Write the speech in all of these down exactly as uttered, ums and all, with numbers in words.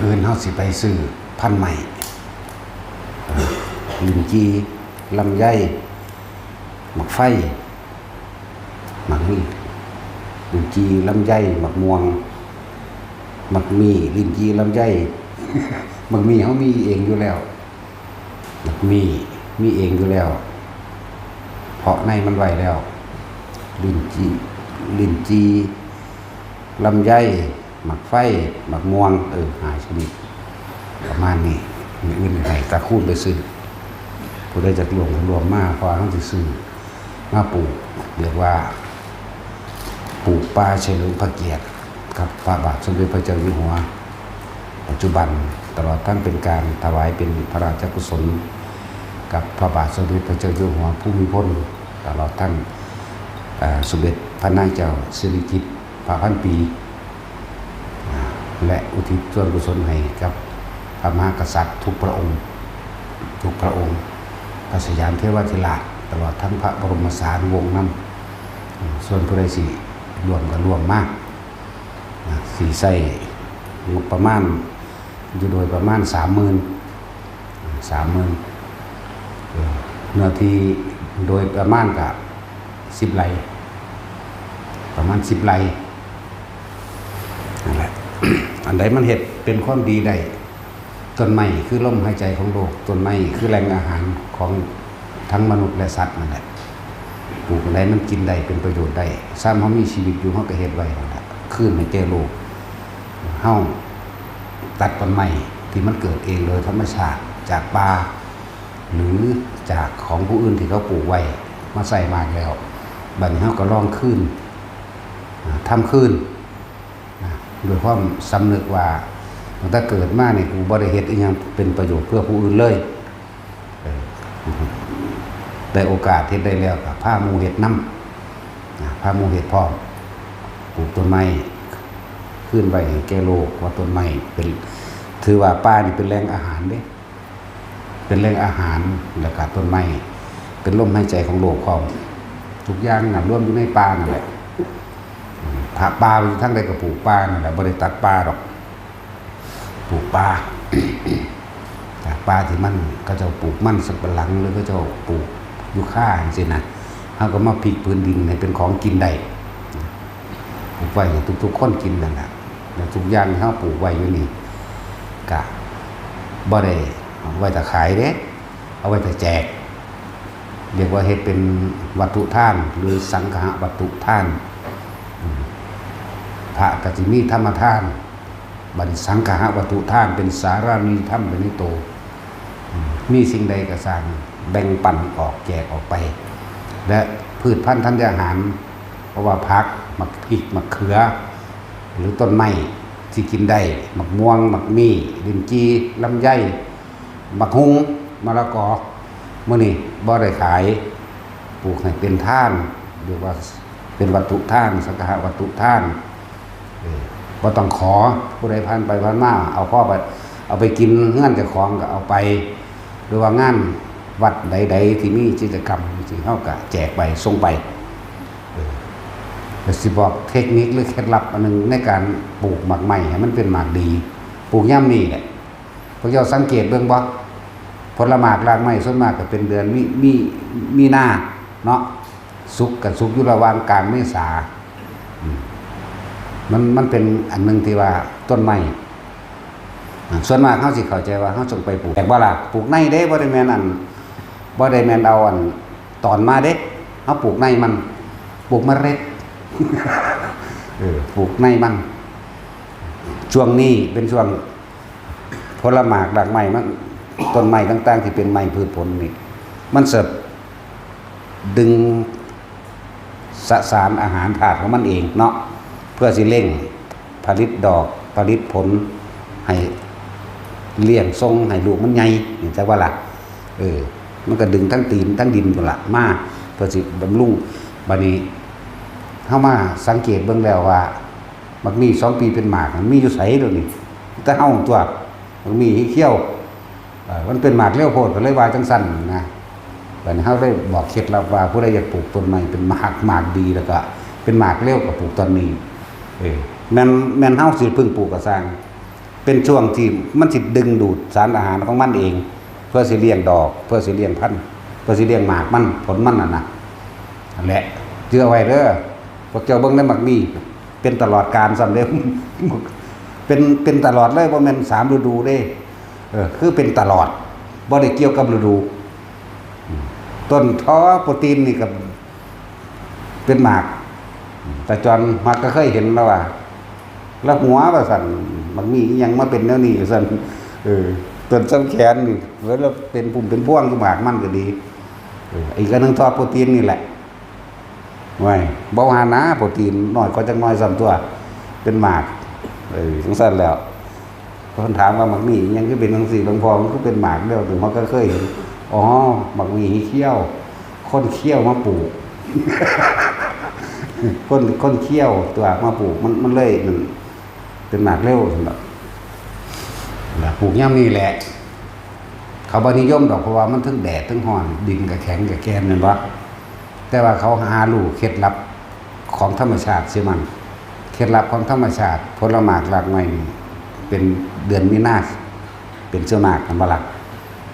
อื่นเฮาสิไปซื้อพันธุ์ไม้ เอ่อ ลิ้นจี่ ลำไย หมากไฟ หมากมี ลิ้นจี่ ลำไย หมากม่วง หมากมี ลิ้นจี่ ลำไย หมากมีเฮามีเองอยู่แล้ว หมากมีมีเองอยู่แล้ว เพาะในมันไว้แล้ว ลิ้นจี่ ลิ้นจี่ ลำไย หมากไฟ หมากม่วง เออ ห้าชนิด ประมาณนี้ มื้ออื่นให้ตาคูณไปซื้อ ผู้ใดอยากร่วมก็ร่วมมา เพราะว่าเฮาสิซื้อมาปลูก เรียกว่า ปลูกป่าเฉลิมพระเกียรติกับพระบาทสมเด็จพระเจ้าอยู่หัว ปัจจุบัน ตลอดทั้งเป็นการถวายเป็นพระราชกุศล กับพระบาทสมเด็จพระเจ้าอยู่หัวภูมิพล ตลอดทั้ง เอ่อ สมเด็จพระนางเจ้าสิริกิติ์ พระพันปี และอุทิศส่วนกุศลให้กับพระมหากษัตริย์ทุกพระองค์ ทุกพระองค์ พระสยามเทวาธิราช ตลอดทั้งพระบรมสารีวงศ์นำ ส่วนผู้ใดสิร่วมก็ร่วมมา สิใช้งบประมาณอยู่โดยประมาณ สามหมื่น สามหมื่น เออ เนื้อที่โดยประมาณก็ สิบไร่ ประมาณ สิบไร่ นั่นแหละ อันใดมันเฮ็ดเป็นความดีได้ ต้นไม้คือลมหายใจของโลก ต้นไม้คือแหล่งอาหารของทั้งมนุษย์และสัตว์นั่นแหละ ปลูกอันใดมันกินได้ เป็นประโยชน์ได้ ซ้ำเฮามีชีวิตอยู่ เฮาก็เฮ็ดไว้นั่นแหละ คืนให้แก่โลก เฮาตัดต้นไม้ที่มันเกิดเองโดยธรรมชาติ จากป่า หรือจากของผู้อื่นที่เขาปลูกไว้ มาใช้มากแล้ว บัดนี้เฮาก็ลองคืน อ่า ทำคืน นะ ด้วยความสำนึกว่า ตั้งแต่เกิดมานี่ กูบ่ได้เฮ็ดอิหยังเป็นประโยชน์เพื่อผู้อื่นเลย เออ ได้โอกาสเฮ็ดได้แล้วก็พาหมู่เฮ็ดนำ นะ พาหมู่เฮ็ดพร้อม ปลูกต้นไม้คืนไว้ให้แก่โลก ว่าต้นไม้เป็น ถือว่าป่านี่เป็นแหล่งอาหารเด้ เป็นแหล่งอาหาร แล้วก็ต้นไม้เป็นลมหายใจของโลกพร้อม ทุกอย่างน่ะรวมอยู่ในป่านั่นแหละ ถ้าป่าไปอยู่ทางใดก็ปลูกป่านั่นแหละ บ่ได้ตัดป่าดอก ปลูกป่า จากป่าที่มัน เขาเจ้าปลูกมันสำปะหลัง หรือเขาเจ้าปลูกยูคาจังซี้นะ เฮาก็มาพลิกพื้นดินให้เป็นของกินได้ ปลูกไว้ให้ทุกๆคนกินนั่นแหละ แล้วทุกอย่างที่เฮาปลูกไว้อยู่นี่ กะบ่ได้เอาไว้แต่ขายเด้ เอาไว้แต่แจก เรียกว่าเฮ็ดเป็นวัตถุทาน หรือสังฆะวัตถุทาน อืม พระก็สิมีธรรมทาน บัดนี้สังฆะวัตถุทานเป็นสารานิธรรมไปในโต อืม มีสิ่งใดก็สร้างแบ่งปันออกแจกออกไป และพืชพันธุ์ธัญญาหาร เพราะว่าผัก หมากพริก หมากเขือ หรือต้นไม้ที่กินได้ หมากม่วง หมากมี ลิ้นจี่ ลำไย หมากฮุ่ง มะละกอ มื้อนี้บ่ได้ขาย ปลูกให้เป็นทาน เรียกว่าเป็นวัตถุทาน สังฆะวัตถุทาน เออ บ่ต้องขอ ผู้ใดผ่านไปผ่านมา เอาพอไป เอาไปกินเฮือนเจ้าของก็เอาไป หรือว่างานวัดใดๆที่มีกิจกรรมจังซี้ เฮาก็แจกไป ส่งไป เออ ก็สิบอกเทคนิคหรือเคล็ดลับอันหนึ่งในการปลูกหมากไม้ให้มันเป็นหมากดี ปลูกยามนี้แหละ พวกเจ้าสังเกตเบิ่งบ่ ผลหมากรากไม้ส่วนมากก็เป็นเดือนมิ มิ มีนาเนาะ สุกก็สุกอยู่ระหว่างกลางเมษา อืม มัน มันเป็นอันหนึ่งที่ว่าต้นไม้ อ่า ส่วนมากเฮาสิเข้าใจว่าเฮาจงไปปลูก แต่บ่ล่ะ ปลูกในเด้ บ่ได้แม่นอัน บ่ได้แม่นเอาอันตอนมาเด้ เฮาปลูกในมัน ปลูกเมล็ด เออ ปลูกในมัน ช่วงนี้เป็นช่วงผลหมากรากไม้มัน ต้นไม้ต่างๆที่เป็นไม้พืชผลนี่ มันจะดึงสสารอาหารธาตุของมันเองเนาะ เพื่อสิเร่งผลิตดอกผลิตผล ให้เลี้ยงส่งให้ลูกมันใหญ่ นี่จักว่าล่ะ เออ มันก็ดึงทั้งตีนทั้งดินพุ่นละมา เพื่อสิบำรุง บัดนี้เฮามาสังเกตเบิ่งแล้วว่า หมากมีสองปีเป็นหมาก มันมีอยู่ไสเดี๋ยวนี้ แต่เฮาตัว หมากมีเขียว เอ่อ มันเป็นหมากเร็วโพด ก็เลยว่าจังซั่นนะ บัดนี้เฮาเลยบอกเคล็ดลับว่า ผู้ใดอยากปลูกต้นไม้เป็นหมาก หมากดี แล้วก็เป็นหมากเร็วก็ปลูกตอนนี้ เออ แม่น แม่นเฮาสิเพิ่งปลูกก็ซ่าง เป็นช่วงที่มันสิดึงดูดสารอาหารของมันเอง เพื่อสิเลี้ยงดอก เพื่อสิเลี้ยงพันธุ์ เพื่อสิเลี้ยงหมากมัน ผลมันน่ะนะ นั่นแหละ เจือไว้เด้อ พวกเจ้าเบิ่งในหมากมี เป็นตลอดกาลซ้ำเด้ เป็น เป็นตลอดเลย บ่แม่นสามฤดูเด้ เออ คือเป็นตลอด บ่ได้เกี่ยวกับฤดู ต้นทอโปรตีนนี่ก็เป็นหมาก ตาจอนมักก็เคยเห็นแล้วว่า แล้วหัวว่าซั่น หมากมีอิหยังมาเป็นแนวนี้ว่าซั่น เออ ต้นซ้ำแขนนี่ แล้วเป็นพุ่มเป็นพวงอยู่หมากมันก็ดี เออ อีกอันหนึ่งทอโปรตีนนี่แหละ ไว้ บ่ว่านะ โปรตีนน้อยกว่าจักหน่อยซ้ำตัว เป็นหมาก เออ จังซั่นแล้ว เพิ่นถามว่าหมากมีอิหยังคือเป็นจังซี่ หลวงพ่อ มันคือเป็นหมากแล้ว แต่ว่าก็เคยเห็น อ๋อ หมากมีเขี้ยว คนเขี้ยวมาปลูก คน คนเขี้ยวตัวมาปลูก มัน มันเลยนั่น เป็นหมากเร็วซั่นดอก แล้วปลูกยามนี้แหละ เขาบ่นิยมดอก เพราะว่ามันเทิงแดดเทิงร้อน ดินก็แข็งก็แก่นแม่นบ่ แต่ว่าเขาหารู้เคล็ดลับของธรรมชาติเสียมัน เคล็ดลับของธรรมชาติ ผลหมากรากไม้นี่เป็นเดือนมีนา เป็นส่วนมากแม่นบ่ล่ะ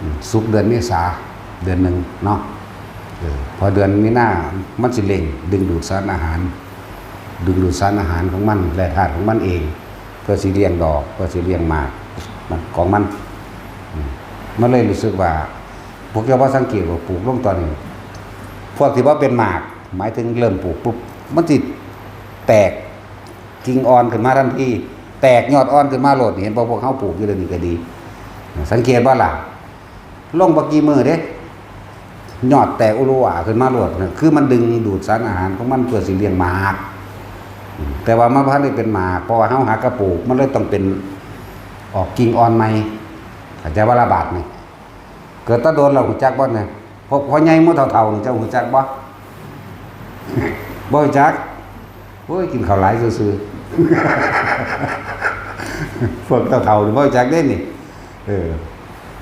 อืม สุกเดือนเมษา เดือนหนึ่งเนาะ เออ พอเดือนมีนา มันสิเร่งดึงดูดสารอาหาร ดึงดูดสารอาหารของมัน แร่ธาตุของมันเอง เพื่อสิเลี้ยงดอก เพื่อสิเลี้ยงหมาก มัน ของมัน อืม มันเลยรู้สึกว่า พวกเจ้าบ่สังเกตว่าปลูกลงตอนนี้ พวกที่ว่าเป็นหมาก หมายถึงเริ่มปลูกปุ๊บ มันสิแตกกิ่งอ่อนขึ้นมาทันที แตกยอดอ่อนขึ้นมาโลด เห็นบ่ พวกเฮาปลูกอยู่เดี๋ยวนี้ก็ดี สังเกตบ่ล่ะ ลงบ่กี่มื้อเด้ ยอดแตกอุระวาขึ้นมาโลด คือมันดึงดูดสารอาหารของมันเพื่อสิเลี้ยงหมาก แต่ว่ามันบ่ทันได้เป็นหมาก เพราะว่าเฮาหากะปลูก มันเลยต้องเป็น ออกกิ่งอ่อนใหม่ เข้าใจบ่ล่ะบาดนี่ เกิดแต่โดนแล้วรู้จักบ่เนี่ย พอ พอใหญ่หมู่เฒ่าๆนี่เจ้ารู้จักบ่ บ่รู้จัก โอ้ย กินข้าวหลายซื่อๆ พวกเฒ่าๆนี่บ่รู้จักเด้นี่ เออ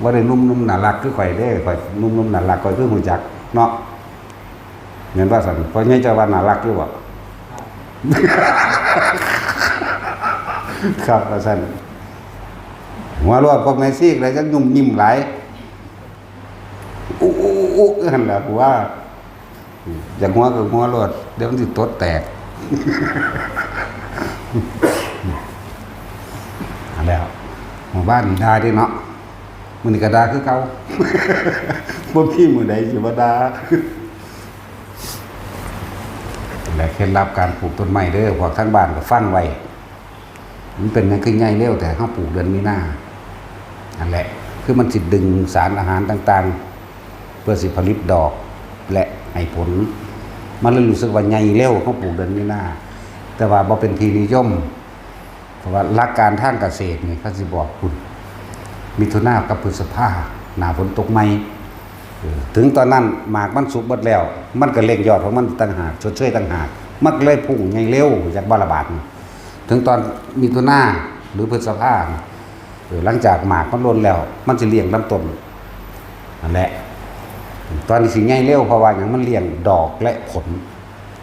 บ่ได้หนุ่มๆน่ารักคือข่อยเด้ ข่อยหนุ่มๆน่ารัก ข่อยคือรู้จักเนาะ แม่นว่าซั่น พ่อใหญ่เจ้าว่าน่ารักอยู่บ่ ครับ ว่าซั่น หัวโลด พวกแม่ชีกเลยจักยุ่มยิ้มหลาย อุ๊ อุ๊ อุ๊ หั่นล่ะ กูว่า อยากหัวก็หัวโลด เดี๋ยวมันสิตดแตก เอาแล้ว หมู่บ้านนี่ด่าเด้เนาะ มื้อนี้ก็ด่าคือเก่า บ่มีมื้อใดสิบ่ด่า และเคล็ดลับการปลูกต้นไม้เด้อ พวกทางบ้านก็ฟังไว้ มันเป็นหยังคือใหญ่เร็ว แต่เฮาปลูกเดือนมีนา นั่นแหละ คือมันสิดึงสารอาหารต่างๆ เพื่อสิผลิตดอกและให้ผล มันเลยรู้สึกว่าใหญ่เร็ว เฮาปลูกเดือนมีนา แต่ว่าบ่เป็นที่นิยม เพราะว่าหลักการทางเกษตรนี่เขาสิบอกพุ้น มิถุนากับพฤษภา หน้าฝนตกใหม่ เออ ถึงตอนนั้นหมากมันสุกเบิดแล้ว มันก็เร่งยอดของมันต่างหาก ชดเชยต่างหาก มันก็เลยพุ่งใหญ่เร็ว จากบ่ระบาดนี่ ถึงตอนมิถุนาหรือพฤษภานี่ เออ หลังจากหมากมันหล่นแล้ว มันสิเลี้ยงลำต้น นั่นแหละ ตอนนี้สิใหญ่เร็ว เพราะว่าหยัง มันเลี้ยงดอกและผล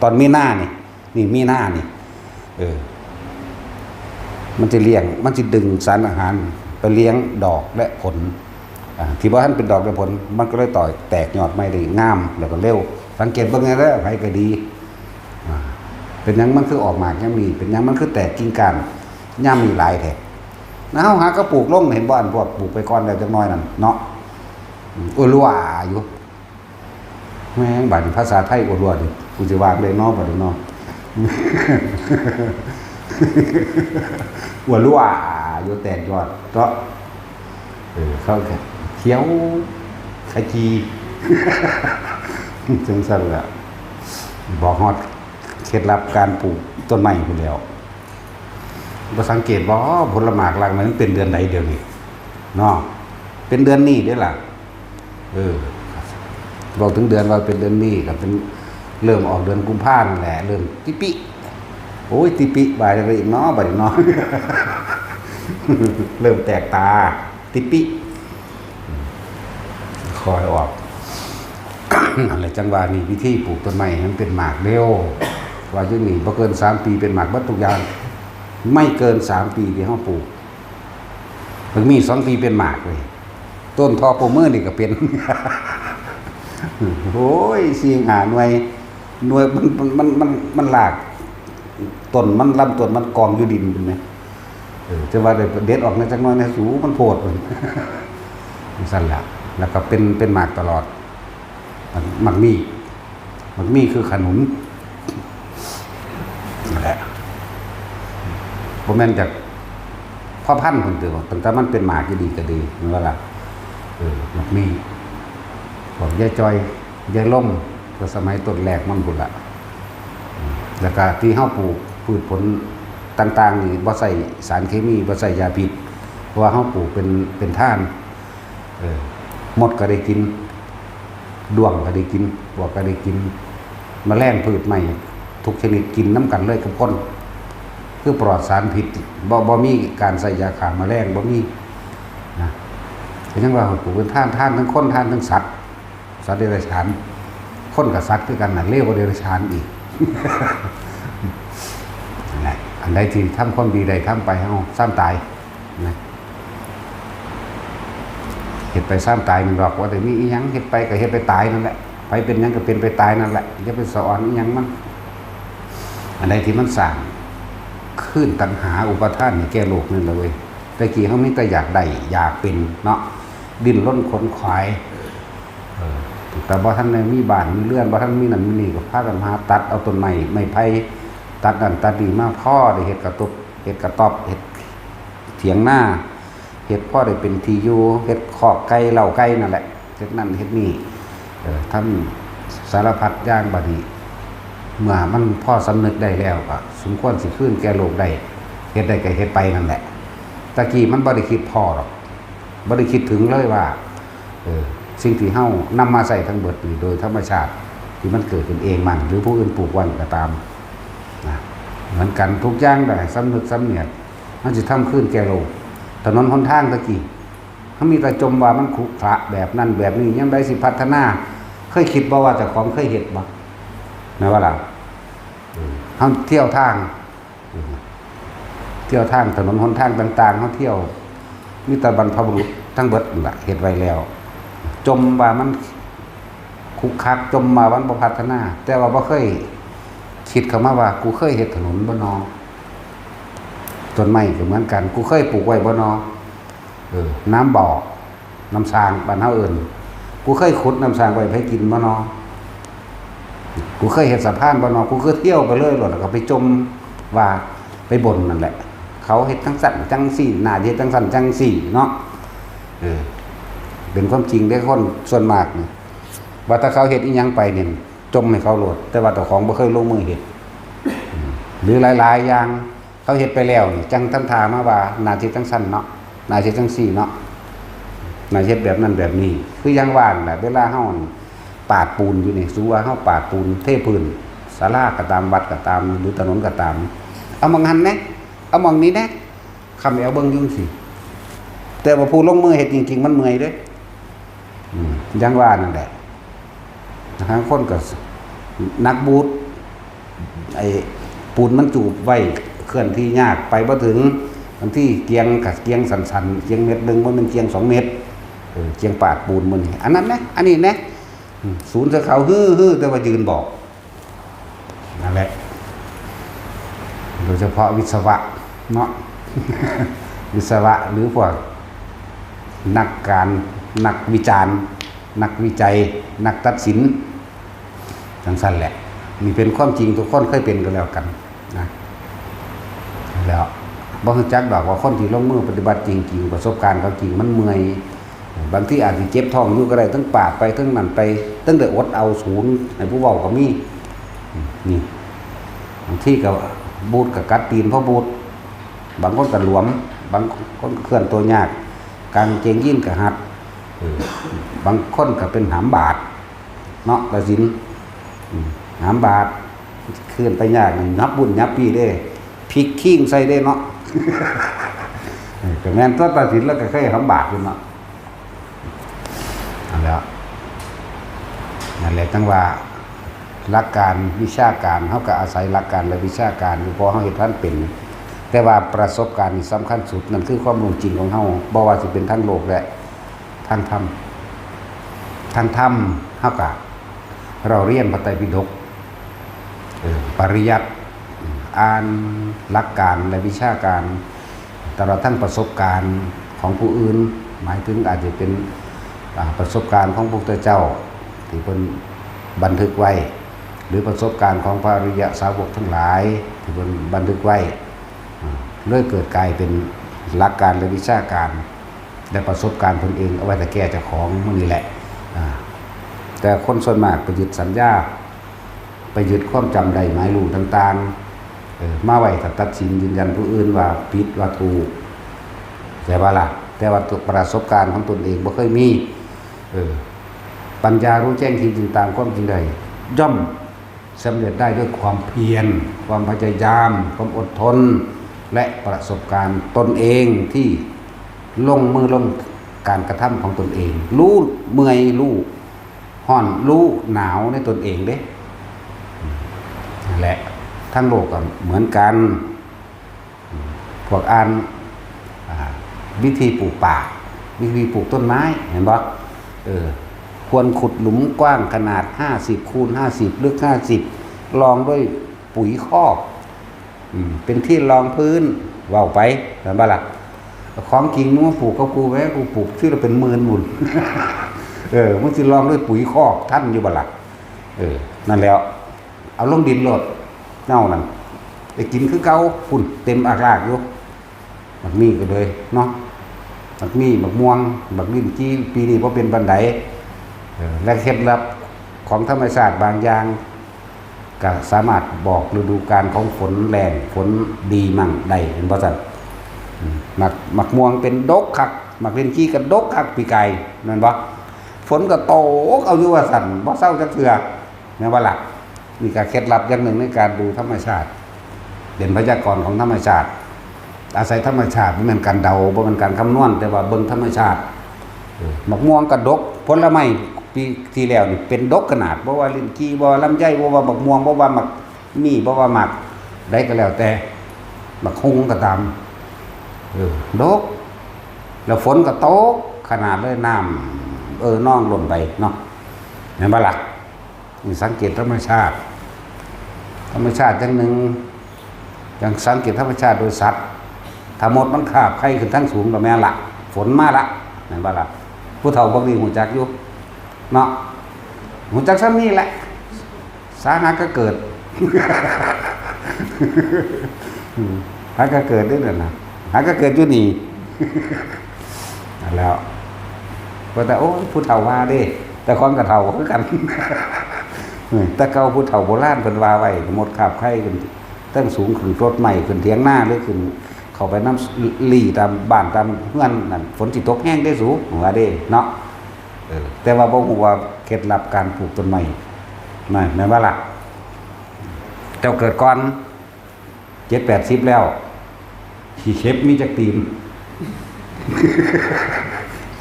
ตอนมีนานี่ นี่มีนานี่ เออ มันสิเลี้ยง มันสิดึงสารอาหารไปเลี้ยงดอกและผล อ่า ที่บ่ทันเป็นดอกเป็นผล มันก็เลยต่อยแตกยอดใหม่ได้งาม แล้วก็เร็ว สังเกตเบิ่งแหน่เด้อ ไผก็ดี อ่า เป็นหยังมันคือออกหมากยามนี้ เป็นหยังมันคือแตกกิ่งก้านยามนี้หลายแท้ นะ เฮาหากะปลูกลง เห็นบ่ อันพวกปลูกไปก่อนแล้วจักหน่อยนั่นเนาะ อืม อุระวาอยู่ แม่ง บาดนี้ภาษาไทยอุระวานี่ กูสิว่าเลยเนาะ บาดนี้เนาะ อุระวาอยู่ แตกยอดเนาะ เออ เขาก็เขียวขจี จังซั่นล่ะ บอกฮอดเคล็ดลับการปลูกต้นไม้พู้นแหล้ว บ่สังเกตบ่ ผลหมากรากไม้มันเป็นเดือนใดเดี๋ยวนี้ เนาะ เป็นเดือนนี้เด้ล่ะ เออ เว้าถึงเดือนว่าเป็นเดือนนี้ ก็เป็น เริ่มออกเดือนกุมภานั่นแหละ เริ่มติปิ โอ้ย ติปิ บาดนี้อีกเนาะ บาดนี้เนาะ เริ่มแตกตา ติปิ คอยออก นั่นแหละ จังว่านี่วิธีปลูกต้นไม้ให้มันเป็นหมากเร็ว ว่าอยู่นี่บ่เกินสามปีเป็นหมากเบิดทุกอย่าง ไม่เกินสามปีที่เฮาปลูก บักมีสองปีเป็นหมากเลย ต้นทอปูมือนี่ก็เป็น โอ้ย สี่ห้าหน่วย หน่วยมันมันมันมันมันหลาก ต้นมันลำต้นมันกองอยู่ดินเป็นไง เออ จะว่าได้เด็ดออกในจักหน่อยนะสูมันโพดมัน สั่นละ แล้วก็เป็นเป็นหมากตลอด หมากมี หมากมีคือขนุน นั่นแหละ บ่แม่นจากพ่อพันธุ์เพิ่นเด้อ ตั้งแต่มันเป็นหมากอยู่ดีก็ดี แม่นบ่ล่ะ เออ หมากมี พวกยายจอย ยายลม ก็สมัยต้นแรกมันพุ้นล่ะ อืม แล้วก็ที่เฮาปลูกพืชผลต่างๆ นี่บ่ใส่สารเคมี บ่ใส่ยาพิษ เพราะว่าเฮาปลูกเป็น เป็นทาน เออ มดก็ได้กิน ด้วงก็ได้กิน ปลวกก็ได้กิน แมลงพืชไม้ทุกชนิดกินนำกันเลยกับคน คือปลอดสารพิษ บ่ บ่มีการใส่ยาฆ่าแมลง บ่มี นะ ก็ยังว่าปลูกเป็นทาน ทานทั้งคน ทานทั้งสัตว์ สัตว์เดรัจฉาน คนกับสัตว์คือกันน่ะ เลวกว่าเดรัจฉานอีก นั่นแหละ อันใดที่ทำความดีได้ทำไป เฮาซ้ำตาย นะ เฮ็ดไปซ้ำตายนั่นดอก ว่าแต่มีอีหยังเฮ็ดไปก็เฮ็ดไปตายนั่นแหละ ไผเป็นหยังก็เป็นไปตายนั่นแหละ อย่าไปสะออนอีหยังมัน อันใดที่มันสร้างคลื่นตัณหาอุปาทานให้แก่โลกนั่นแหละเว้ย แต่กี้เฮามีแต่อยากได้ อยากเป็นเนาะ ดิ้นรนขนขวาย เออ แต่บ่ทันได้มีบ้านมีเรือน บ่ทันมีนั่นมีนี่ ก็พากันหาตัดเอาต้นไม้ ไม้ไผ่ ตัดนั่นตัดนี่มา พอได้เฮ็ดกระต๊อบ เฮ็ดกระต๊อบ เฮ็ดเถียงนา เฮ็ดพอได้เป็นที่อยู่ เฮ็ดคอกไก่เล้าไก่นั่นแหละ เฮ็ดนั่นเฮ็ดนี่ เออ ทำสารพัดอย่าง บัดนี้ เมื่อมันพอสำนึกได้แล้ว ก็สมควรสิคืนแก่โลกได้ เฮ็ดได้ก็เฮ็ดไปนั่นแหละ ตะกี้มันบ่ได้คิดพอหรอก บ่ได้คิดถึงเลยว่า เออ สิ่งที่เฮานำมาใช้ทั้งเบิดนี่โดยธรรมชาติที่มันเกิดขึ้นเองมัน หรือผู้อื่นปลูกไว้ก็ตาม นะ เหมือนกันทุกอย่างได้สำนึกสำเนียก มันสิทำคืนแก่โลก ถนนหนทางตะกี้ เฮามีแต่จมว่ามันขรุขระแบบนั้นแบบนี้ ยามใดสิพัฒนา เคยคิดบ่ว่าเจ้าของเคยเฮ็ดบ่ แม่นบ่ล่ะ เออ เฮาเที่ยวทาง เที่ยวทางถนนหนทางต่างๆ เฮาเที่ยว มีแต่บรรพบุรุษทั้งเบิดนั่นล่ะเฮ็ดไว้แล้ว จมว่ามันขรุขระ จมว่ามันบ่พัฒนา แต่ว่าบ่เคยคิดเข้ามาว่า กูเคยเฮ็ดถนนบ่นอ ต้นไม้ก็เหมือนกัน กูเคยปลูกไว้บ่นอ เออ น้ำบ่อ น้ำสร้าง บ้านเฮาเอิ้น กูเคยขุดน้ำสร้างไว้ให้กินบ่นอ กูเคยเฮ็ดสะพานบ่นอ กูคือเที่ยวไปเลยโลด แล้วก็ไปจมว่า ไปบ่นนั่นแหละ เขาเฮ็ดจังซั่นจังซี่ น่าสิเฮ็ดจังซั่นจังซี่เนาะ เออ เป็นความจริงเด้ คนส่วนมากนี่ ว่าถ้าเขาเฮ็ดอีหยังไปนี่ จมให้เขาโลด แต่ว่าเจ้าของบ่เคยลงมือเฮ็ด อืม หรือหลายๆ อย่าง เขาเฮ็ดไปแล้วนี่ จั่งทำท่ามาว่า น่าสิเฮ็ดจั่งซั่นเนาะ น่าสิเฮ็ดจั่งซี่เนาะ น่าสิเฮ็ดแบบนั้นแบบนี้ คืออย่างว่านั่นแหละ เวลาเฮาปาดปูนอยู่นี่ สมมุติว่าเฮาปาดปูนเทพื้น ศาลาก็ตาม วัดก็ตาม หรือถนนก็ตาม เอาหม่องหั้นแหน่ เอาหม่องนี้แหน่ ค้ำแอวเบิ่งอยู่จั่งซี้ แต่ว่าผู้ลงมือเฮ็ดจริงๆ มันเมื่อยเด้ อืม อย่างว่านั่นแหละ บางคนก็หนักบูด ไอ้ปูนมันจูบไว้ เคลื่อนที่ยาก ไปบ่ถึง บางทีเกียงก็เกียงสั้นๆ เกียงเม็ดหนึ่ง บ่แม่นเกียงสองเม็ด เออ เกียงปาดปูนมื้อนี้ อันนั้นนะ อันนี้นะ อืม ศูนย์เสือขาว ฮือๆ แต่ว่ายืนบอก นั่นแหละ โดยเฉพาะวิศวะเนาะ วิศวะหรือพวกนักการ นักวิจารณ์ นักวิจัย นักตัดสิน จั่งซั่นแหละ นี่เป็นความจริง ทุกคนเคยเป็นก็แล้วกันนะ แล้วบ่รู้จักดอกว่าคนที่ลงมือปฏิบัติจริงๆ ประสบการณ์เขาจริงมันเมื่อย บางทีอาจสิเจ็บท้องอยู่ก็ได้ ทั้งปาดไป ทั้งนั่นไป ทั้งได้อดเอาศูนย์ ให้ผู้เว้าก็มี นี่ บางทีก็บูดก็กัดตีน พอบูด บางคนก็หลวม บางคนก็เคลื่อนตัวยาก กางเกงยีนก็หัด เออ บางคนก็เป็นหามบาด เนาะ กสิณ อืม หามบาด เคลื่อนไปยากนี่ หยับบุญหยับปีเด้ พลิกคิงใส่เด้เนาะ เออ ก็แม่นตัว กสิณแล้วก็เคยหามบาดอยู่เนาะ นั่นแหละ นั่นแหละ จั่งว่าหลักการวิชาการ เฮาก็อาศัยหลักการและวิชาการอยู่ เพราะเฮาเฮ็ดทันเป็น แต่ว่าประสบการณ์นี่สำคัญสุด นั่นคือความรู้จริงของเฮา บ่ว่าสิเป็นทางโลกและทางธรรม ทางธรรมเฮากะ เราเรียนพระไตรปิฎก เอ่อ ปริยัติ อ่านหลักการและวิชาการ ตลอดทั้งประสบการณ์ของผู้อื่น หมายถึงอาจจะเป็น อ่า ประสบการณ์ของพระพุทธเจ้าที่เพิ่นบันทึกไว้ หรือประสบการณ์ของพระอริยสาวกทั้งหลายที่เพิ่นบันทึกไว้ อ่า เลยเกิดกลายเป็นหลักการและวิชาการ และประสบการณ์เพิ่นเองเอาไว้แต่แก้เจ้าของมื้อนี้แหละ อ่า แต่คนส่วนมากไปยึดสัญญา ไปยึดความจำได้หมายรู้ต่างๆ เออ มาไว้ถ้าตัดสินยืนยันผู้อื่นว่าผิดว่าถูก แต่ว่าล่ะ แต่ว่าตัวประสบการณ์ของตนเองบ่เคยมี เออ ปัญญารู้แจ้งจริงๆ ตามความจริงได้ ย่อมสำเร็จได้ด้วยความเพียร ความพยายาม ความอดทน และประสบการณ์ตนเองที่ลงมือลงการกระทำของตนเอง รู้เมื่อย รู้ฮ้อน รู้หนาวในตนเองเด้ นั่นแหละ ทั้งโลกก็เหมือนกัน พวกอ่าน อ่า วิธีปลูกป่า วิธีปลูกต้นไม้ เห็นบ่ เออ ควรขุดหลุมกว้างขนาดห้าสิบคูณห้าสิบ ลึกห้าสิบ รองด้วยปุ๋ยคอก อืม เป็นที่รองพื้น เว้าไป เห็นบ่ล่ะ ของจริงมึงมาปลูกกับกูแหม กูปลูกทีละเป็นหมื่นพุ้น เออ มึงสิรองด้วยปุ๋ยคอกทันอยู่บ่ล่ะ เออ นั่นแหล้ว เอาลงดินโลด เน่านั่น ได้กินคือเก่า พุ้น เต็มอากลากอยู่ บักมีก็เลยเนาะ บักมี บักม่วง บักลิ้นจี่ ปีนี้บ่เป็นปานใด เออ และเคล็ดลับของธรรมชาติบางอย่าง ก็สามารถบอกฤดูกาลของฝนแล้ง ฝนดีมั่งได้ เห็นบ่ซั่น อืม บัก บักม่วงเป็นดกคัก บักลิ้นจี่ก็ดกคักปีกาย แม่นบ่ ฝนก็ตกเอาอยู่ว่าซั่น บ่เซาจักเทื่อ แม่นบ่ล่ะ นี่ก็เคล็ดลับอย่างหนึ่งในการดูธรรมชาติ เป็นพยากรณ์ของธรรมชาติ อาศัยธรรมชาติ บ่แม่นการเดา บ่แม่นการคำนวณ แต่ว่าเบิ่งธรรมชาติ เออ บักม่วงก็ดก ผลไม้ปีที่แล้วนี่เป็นดกขนาด บ่ว่าลิ้นจี่ บ่ว่าลำไย บ่ว่าบักม่วง บ่ว่าบัก มี บ่ว่าหมากใดก็แล้วแต่ บักฮุ่งก็ตาม เออ ดก แล้วฝนก็ตกขนาดเลย น้ำ เออ นองล้นไปเนาะ แม่นบ่ล่ะ นี่สังเกตธรรมชาติ ธรรมชาติอย่างหนึ่ง อย่างสังเกตธรรมชาติโดยสัตว์ ถ้ามดมันคาบไข่ขึ้นทางสูงก็แม่นละ ฝนมาละ แม่นบ่ล่ะ ผู้เฒ่าพวกนี้ฮู้จักอยู่ เนาะ ฮู้จักส่ำนี้แหละ สาหากะเกิด อืม หากะเกิดเด้อนั่นน่ะ หากะเกิดอยู่นี่ นั่นแหล้ว ว่าแต่ โอ้ย ผู้เฒ่าว่าเด้ แต่ก่อนก็เฒ่าคือกัน อืม แต่เก่าผู้เฒ่าโบราณเพิ่นว่าไว้ มดคาบไข่ขึ้นเทิงสูง ขึ้นรถไม้ ขึ้นเถียงนา หรือขึ้นเข้าไปนำลี้ตามบ้านตามเฮือนนั่น ฝนสิตกแฮงเด้สู ว่าเด้เนาะ เออ แต่ว่าบ่ฮู้ว่าเคล็ดลับการปลูกต้นไม้นั่นแม่นบ่ล่ะ เจ้าเกิดก่อน เจ็ดแปดสิบแล้ว ขี้เข็บมีจักตีน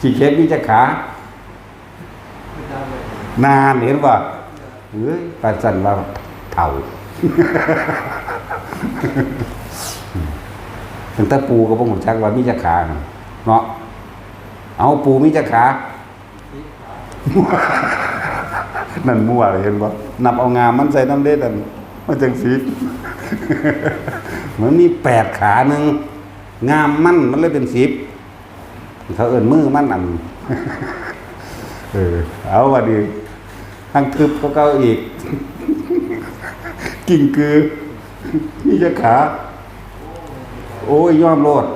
ขี้เข็บมีจักขา นาน เห็นบ่ เอ้ย ปานซั่นว่าเฒ่า ตั้งแต่ปู่ก็บ่ฮู้จักว่ามีจักขาเนาะ เอา ปู่มีจักขา นั่นมั่วเลย เห็นบ่ นับเอางามมันใส่นำเด้ นั่น มันจังสิ มันมีแปดขาหนึ่ง งามมัน มันเลยเป็นสิบ เขาเอิ้นมือมันอัน เออ เอาว่าดี ทั้งทึบกว่าเก่าอีก กิ้งกือ มีจักขา โอ้ย ยอมโลด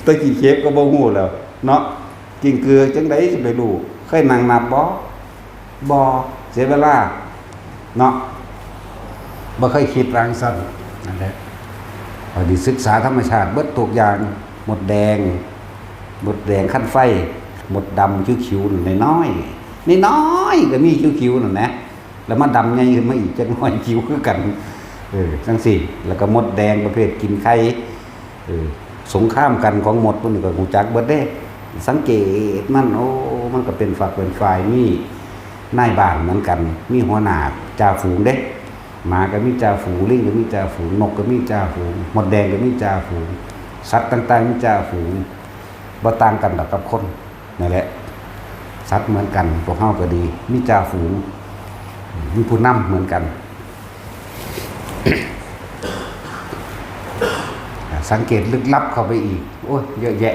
แต่ขี้เข็บก็บ่ฮู้แล้ว เนาะ กิ้งกือจั่งใดสิไปรู้ เคยนั่งนับบ่ บ่ เสียเวลา เนาะ บ่เคยคิดว่าจั่งซั้น นั่นแหละ ข้อยได้ศึกษาธรรมชาติเบิดทุกอย่าง มดแดง มดแดงคันไฟ มดดำคิ้วๆ นั่นน้อยๆ น้อยๆ ก็มีคิ้วๆ นั่นนะ แล้วมาดำใหญ่ขึ้นมาอีกจักหน่อย คิ้วคือกัน เออ จั่งซี้ แล้วก็มดแดงประเภทกินไข่ เออ สงครามกันของมดพวกนี้ก็ฮู้จักเบิดเด้ สังเกตมัน โอ้ มันก็เป็นฝักเป็นฝ่าย มีนายบ้านเหมือนกัน มีหัวหน้าจ่าฝูงเด้ หมาก็มีจ่าฝูง ลิงก็มีจ่าฝูง นกก็มีจ่าฝูง มดแดงก็มีจ่าฝูง สัตว์ต่างๆมีจ่าฝูง บ่ต่างกันดอกกับคน นั่นแหละ สัตว์เหมือนกัน พวกเฮาก็ดี มีจ่าฝูง มีผู้นำเหมือนกัน สังเกตลึกลับเข้าไปอีก โอ้ย เยอะแยะ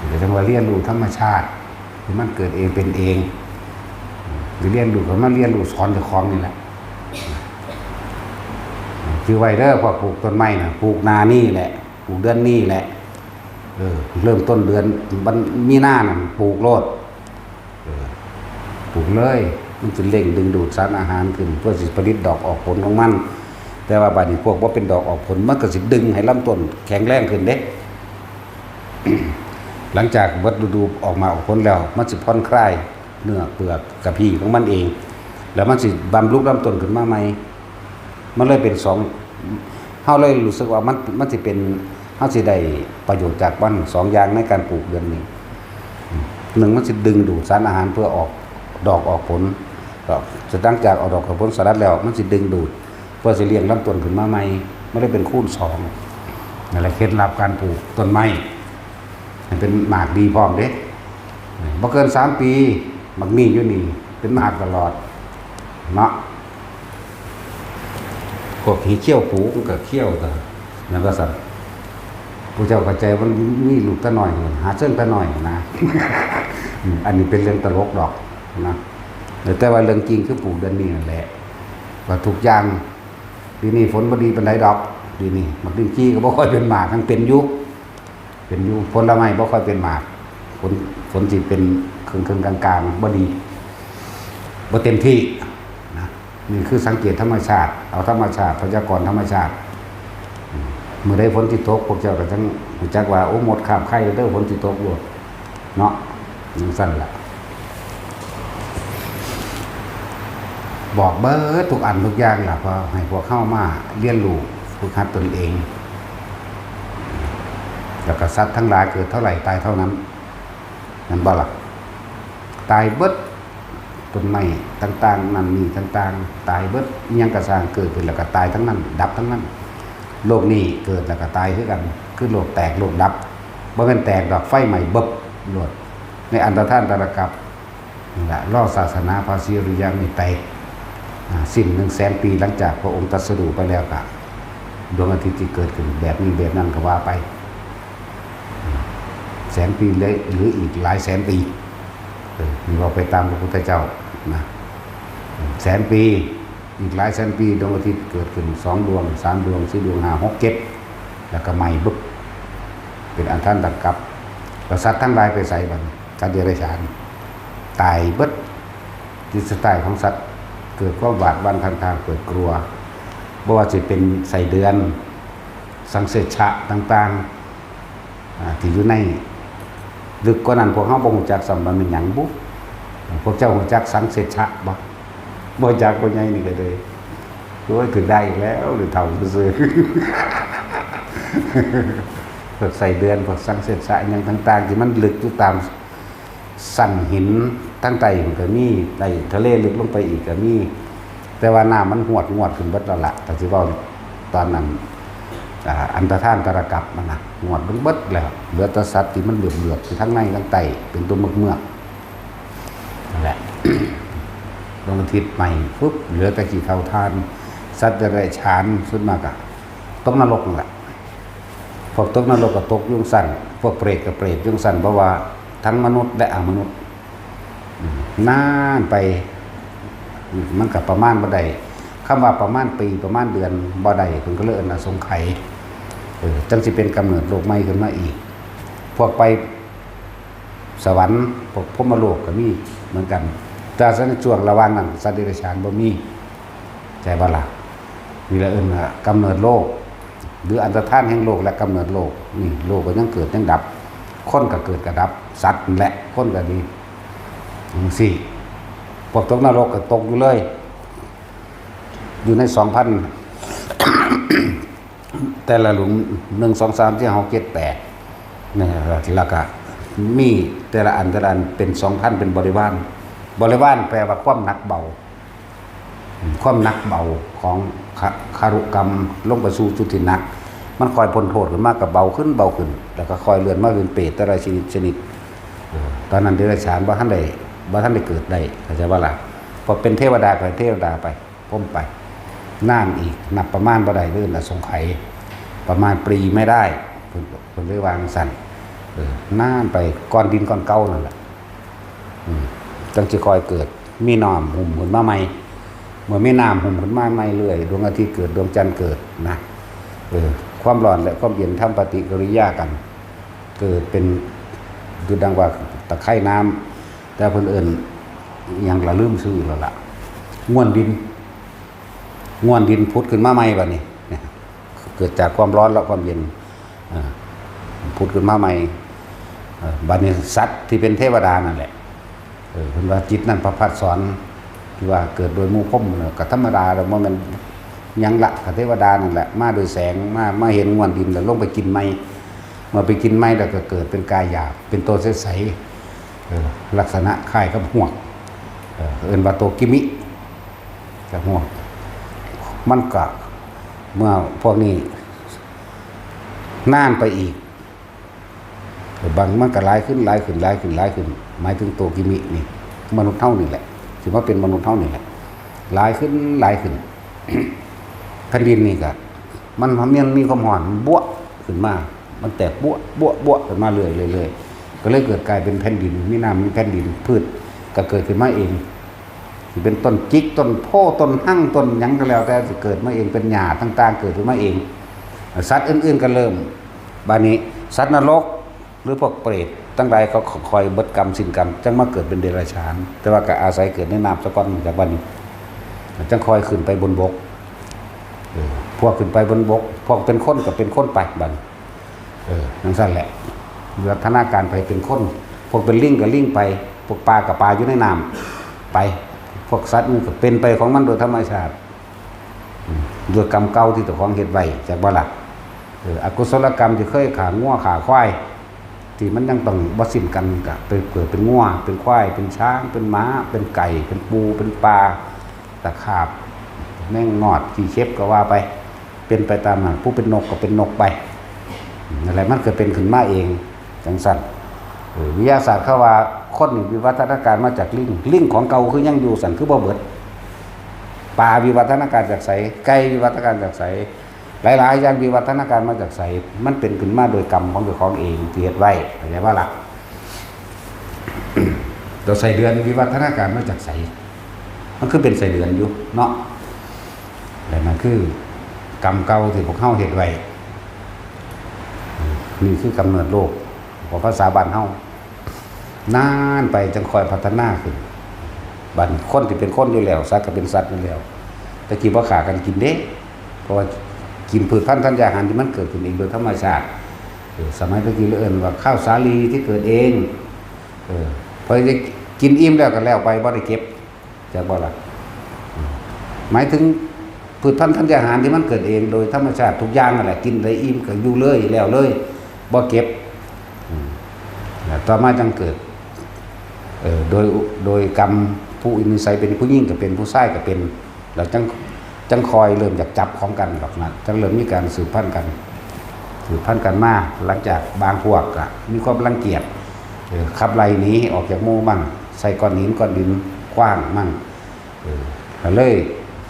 เดี๋ยวจังว่าเรียนรู้ธรรมชาติ ที่มันเกิดเองเป็นเอง หรือเรียนรู้ก็มาเรียนรู้สอนเจ้าของนี่แหละ คือไว้เด้อ พวกปลูกต้นไม้นะ ปลูกหน้านี่แหละ ปลูกเดือนนี้แหละ เออ เริ่มต้นเดือน มันมีนาน่ะ ปลูกโลด เออ ปลูกเลย มันสิเร่งดึงดูดสารอาหารขึ้น เพื่อสิผลิตดอกออกผลของมัน แต่ว่าบัดนี้พวกบ่เป็นดอกออกผล มันก็สิดึงให้ลำต้นแข็งแรงขึ้นเด้ หลังจากเบิดฤดูออกหมากออกผลแล้ว มันสิผ่อนคลายเนื้อเปลือกกะพี้ของมันเอง แล้วมันสิบำรุงลำต้นขึ้นมาใหม่ มันเลยเป็นสอง เฮาเลยรู้สึกว่ามัน มันสิเป็น เฮาสิได้ประโยชน์จากมันสองอย่างในการปลูกเดือนนี้ หนึ่ง มันสิดึงดูดสารอาหารเพื่อออกดอกออกผล ก็จะตั้งจากออกดอกออกผลสหรัฐแล้ว มันสิดึงดูด เพื่อสิเลี้ยงลำต้นขึ้นมาใหม่ มันเลยเป็นคูณสอง นั่นแหละเคล็ดลับการปลูกต้นไม้ ให้เป็นหมากดีพร้อมเด้ บ่เกินสามปี หมากมีอยู่นี่ เป็นหมากตลอด เนาะ พวกขี้เขี้ยวปูมันก็เขี้ยวตัว นั่นก็สั่น ผู้เจ้าเข้าใจว่ามีลูกตาน้อยอยู่ หาเชิงตาน้อยนะ อืม อันนี้เป็นเรื่องตลกดอกนะ แต่ว่าเรื่องจริงคือปลูกเดือนนี้นั่นแหละ ว่าทุกอย่าง ปีนี้ฝนบ่ดีปานใดดอก ปีนี้หมากลิ้นจี่ก็บ่ค่อยเป็นหมาก ทั้งเป็นอยู่ เป็นอยู่ ผลไม้บ่ค่อยเป็นหมาก ฝน ฝนสิเป็นครึ่งๆกลางๆ บ่ดี บ่เต็มที่นะ นี่คือสังเกตธรรมชาติ เอาธรรมชาติ พยากรณ์ธรรมชาติ อืม มื้อใดฝนสิตก พวกเจ้าก็จั่งรู้จักว่า โอ้ หมดคราบไข้เด้อ ฝนสิตกโลด เนาะ จั่งซั้นล่ะ บอกเบิดทุกอันทุกอย่างล่ะ เพื่อให้พวกเฮามาเรียนรู้ ฝึกหัดตนเอง แล้วก็สัตว์ทั้งหลายเกิดเท่าไหร่ตายเท่านั้น แม่นบ่ล่ะ ตายเบิด ต้นไม้ต่างๆ นั่นนี่ต่างๆ ตายเบิด อิหยังก็ซ่างเกิดขึ้นแล้วก็ตายทั้งนั้น ดับทั้งนั้น โลกนี้เกิดแล้วก็ตายคือกัน คือโลกแตกโลกดับ บ่แม่นแตกดอก ไฟไหม้เบิบโลด ในอันตรธานตรกัป นี่ล่ะ รอศาสนาพระศรีอริยะเมตไตร อ่า สิ้นหนึ่งแสนปีหลังจากพระองค์ตรัสรู้ไปแล้วก็ ดวงอาทิตย์ที่เกิดขึ้นแบบนี้แบบนั้นก็ว่าไป แสนปีเลย หรืออีกหลายแสนปี เออ นี่ว่าไปตามพระพุทธเจ้านะ แสนปี อีกหลายแสนปี ดวงอาทิตย์เกิดขึ้นสองดวง สามดวง สี่ดวง ห้า หก เจ็ด แล้วก็ไหม้บึบ เป็นอันท่านตังกับ กษัตริย์ทั้งหลายไปใส่บัดนี้ สัตว์เดรัจฉาน ตายเบิด จิตสไตล์ของสัตว์ เกิดความหวาดหวั่นทางทางเกิดกลัว บ่ว่าสิเป็นไส้เดือน สังเสชะต่างๆ อ่า ที่อยู่ใน ลึกกว่านั้นพวกเฮาบ่ฮู้จักซ้ำว่าแม่นหยังบุ พวกเจ้าฮู้จักสังเสชะบ่ บ่ฮู้จัก พ่อใหญ่นี่ก็เลย โอ้ย ขึ้นได้อีกแล้ว หรือเฒ่าซื่อๆ พวกไส้เดือน พวกสังเสชะ อิหยังต่างๆ ที่มันลึกอยู่ตามสันหินทางใต้มันก็มี ใต้ทะเลลึกลงไปอีกก็มี แต่ว่าน้ำมันหวดงวดขึ้นเบิดแล้วล่ะ ถ้าสิเว้าตอนนั้น อ่า อันตรธานตรกัปมันนะ งวดลงเบิดแล้ว เหลือแต่สัตว์ที่มันเหลือบๆ อยู่ทางในทางใต้ เป็นตัวเมือกๆ นั่นแหละ ดวงอาทิตย์ไหม้ปุ๊บ เหลือแต่ขี้เถ้าถ่าน สัตว์เดรัจฉาน ส่วนมากอะตกนรกนั่นแหละ พวกตกนรกก็ตกอยู่จั่งซั้น พวกเปรตก็เปรตอยู่จั่งซั้น เพราะว่าทั้งมนุษย์และอมนุษย์ อืม นานไป อืม มันก็ประมาณบ่ได้ คำว่าประมาณปี ประมาณเดือนบ่ได้ เพิ่นก็เลยเอิ้นอสงไขย เออ จั่งสิเป็นกำเนิดโลกใหม่ขึ้นมาอีก พวกไปสวรรค์ พวกพรหมโลกก็มีเหมือนกัน แต่ในช่วงระหว่างนั้น สัตว์เดรัจฉานบ่มี ใช่บ่ล่ะ นี่ละเอิ้นว่ากำเนิดโลก หรืออันตรธานแห่งโลกและกำเนิดโลก นี่โลกก็ยังเกิดยังดับ คนก็เกิดก็ดับ สัตว์นั่นแหละ คนก็ดี จั่งซี้ พวกตกนรกก็ตกอยู่เลย อยู่ในสองพัน แต่ละหลุม หนึ่ง สอง สาม สี่ ห้า หก เจ็ด แปด นี่ แล้วก็มีแต่ละอัน แต่ละอันเป็นสองพัน เป็นบริวาร บริวารแปลว่าความหนักเบา ความหนักเบาของคาคารุกรรมลงไปสู่จุดที่หนัก มันค่อยพ้นโทษขึ้นมาก็เบาขึ้นเบาขึ้น แล้วก็ค่อยเลื่อนมาเป็นเปรตแต่ละชนิดชนิด เออ ตอนนั้นเดรัจฉานบ่ทันได้บ่ทันได้เกิดได้ เข้าใจบ่ล่ะ พอเป็นเทวดาก็เทวดาไป พรหมไป นานอีก นับประมาณบ่ได้เด้อ อสงไขย ประมาณปีไม่ได้ เพิ่น เพิ่นเลยว่าจั่งซั้น เออ นานไป ก้อนดินก้อนเก่านั่นแหละ อืม จั่งสิค่อยเกิด มีน้ำหุ้มขึ้นมาใหม่ เมื่อมีน้ำหุ้มขึ้นมาใหม่เรื่อย ดวงอาทิตย์เกิด ดวงจันทร์เกิดนะ เออ ความร้อนและความเย็นทำปฏิกิริยากัน เกิดเป็น คือดังว่าตะไคร่น้ำ แต่เพิ่นเอิ้นอิหยังละลืมชื่อแล้วล่ะ ง่วนดิน ง่วนดินผุดขึ้นมาใหม่บัดนี้ เกิดจากความร้อนและความเย็น อ่า ผุดขึ้นมาใหม่ เอ่อ บัดนี้สัตว์ที่เป็นเทวดานั่นแหละ เออ เพิ่นว่าจิตนั้นประภัสสร ที่ว่าเกิดโดยหมู่พรหมน่ะ ก็ธรรมดาดอก บ่แม่นหยังละ ก็เทวดานั่นแหละ มาโดยแสง มา มาเห็นง่วนดินแล้วลงไปกินใหม่ เมื่อไปกินใหม่แล้วก็เกิดเป็นกายหยาบ เป็นตัวใสๆ เออ ลักษณะคล้ายกับฮวก เออ เอิ้นว่าตัวกิมิ จากฮวก มันก็ เมื่อพวกนี้นานไปอีก บางมันก็หลายขึ้น หลายขึ้น หลายขึ้น หลายขึ้น หมายถึงตัวกิมินี่ มนุษย์เฮานี่แหละ สิมาเป็นมนุษย์เฮานี่แหละ หลายขึ้น หลายขึ้น แผ่นดินนี่ก็ มัน มันมีความร้อน มันบวะขึ้นมา มันแตกบวะ บวะ บวะขึ้นมาเรื่อยๆ เรื่อยๆ ก็เลยเกิดกลายเป็นแผ่นดิน มีน้ำ มีแผ่นดิน พืชก็เกิดขึ้นมาเอง สิเป็นต้นจิก ต้นโพธิ์ ต้นหั่ง ต้นหยังก็แล้วแต่ สิเกิดมาเอง เป็นหญ้าต่างๆ เกิดขึ้นมาเอง สัตว์อื่นๆ ก็เริ่ม บาดนี้ สัตว์นรก หรือพวกเปรตทั้งหลาย เขาค่อยเบิดกรรมสิ้นกรรม จั่งมาเกิดเป็นเดรัจฉาน แต่ว่าก็อาศัยเกิดในน้ำซะก่อน จากบัดนี้ จั่งค่อยขึ้นไปบนบก เออ พวกขึ้นไปบนบก พวกเป็นคนก็เป็นคนไปบัดนี้ เออ จั่งซั้นแหละ วิวัฒนาการไปเป็นคน พวกเป็นลิงก็ลิงไป พวกปลาก็ปลาอยู่ในน้ำไป พวกสัตว์มันก็เป็นไปของมันโดยธรรมชาติ อืม ด้วยกรรมเก่าที่เจ้าของเฮ็ดไว้ จักบ่ล่ะ เออ อกุศลกรรมที่เคยฆ่างัวฆ่าควาย ที่มันยังต้องบ่สิ้นกัน ก็ไปเกิดเป็นงัว เป็นควาย เป็นช้าง เป็นม้า เป็นไก่ เป็นปู เป็นปลา ตะขาบ แมงงอด ขี้เข็บก็ว่าไป เป็นไปตามนั้น ผู้เป็นนกก็เป็นนกไป นั่นแหละ มันก็เป็นขึ้นมาเอง จั่งซั้น เออ วิทยาศาสตร์เขาว่าคนนี่วิวัฒนาการมาจากลิง ลิงของเก่าคือยังอยู่ ซั้นคือบ่เบิด ปลาวิวัฒนาการจากไส ไก่วิวัฒนาการจากไส หลายๆ อย่างวิวัฒนาการมาจากไส มันเป็นขึ้นมาโดยกรรมของเจ้าของเองที่เฮ็ดไว้ เข้าใจบ่ล่ะ ตัวไส้เดือนวิวัฒนาการมาจากไส มันคือเป็นไส้เดือนอยู่เนาะ และนั่นคือกรรมเก่าที่พวกเฮาเฮ็ดไว้ นี่คือกำเนิดโลก ของภาษาบ้านเฮา นานไปจั่งค่อยพัฒนาขึ้น บัดคนที่เป็นคนอยู่แล้ว สัตว์ก็เป็นสัตว์อยู่แล้ว แต่กี้บ่ฆ่ากันกินเด้ เพราะว่ากินพืชพันธุ์ธัญญาหารที่มันเกิดขึ้นเองโดยธรรมชาติ เออ สมัยตะกี้เอิ้นว่าข้าวสาลีที่เกิดเอง เออ พอได้กินอิ่มแล้วก็แล้วไป บ่ได้เก็บ จักบ่ล่ะ อืม หมายถึงพืชพันธุ์ธัญญาหารที่มันเกิดเองโดยธรรมชาติทุกอย่างนั่นแหละ กินได้อิ่มก็อยู่เลย แล้วเลย บ่เก็บ อืม แล้วต่อมาจั่งเกิด เอ่อ โดย โดยกรรม ผู้นิสัยเป็นผู้หญิงก็เป็น ผู้ชายก็เป็น แล้วจั่ง จั่งค่อยเริ่มอยากจับของกันดอกนั้น จั่งเริ่มมีการสืบพันธุ์กัน สืบพันธุ์กันมา หลังจากบางพวกก็มีความรังเกียจ เอ่อ ขับไล่หนีออกจากหมู่มั่ง ใส่ก้อนหินก้อนดินขว้างมั่ง เออ ก็เลย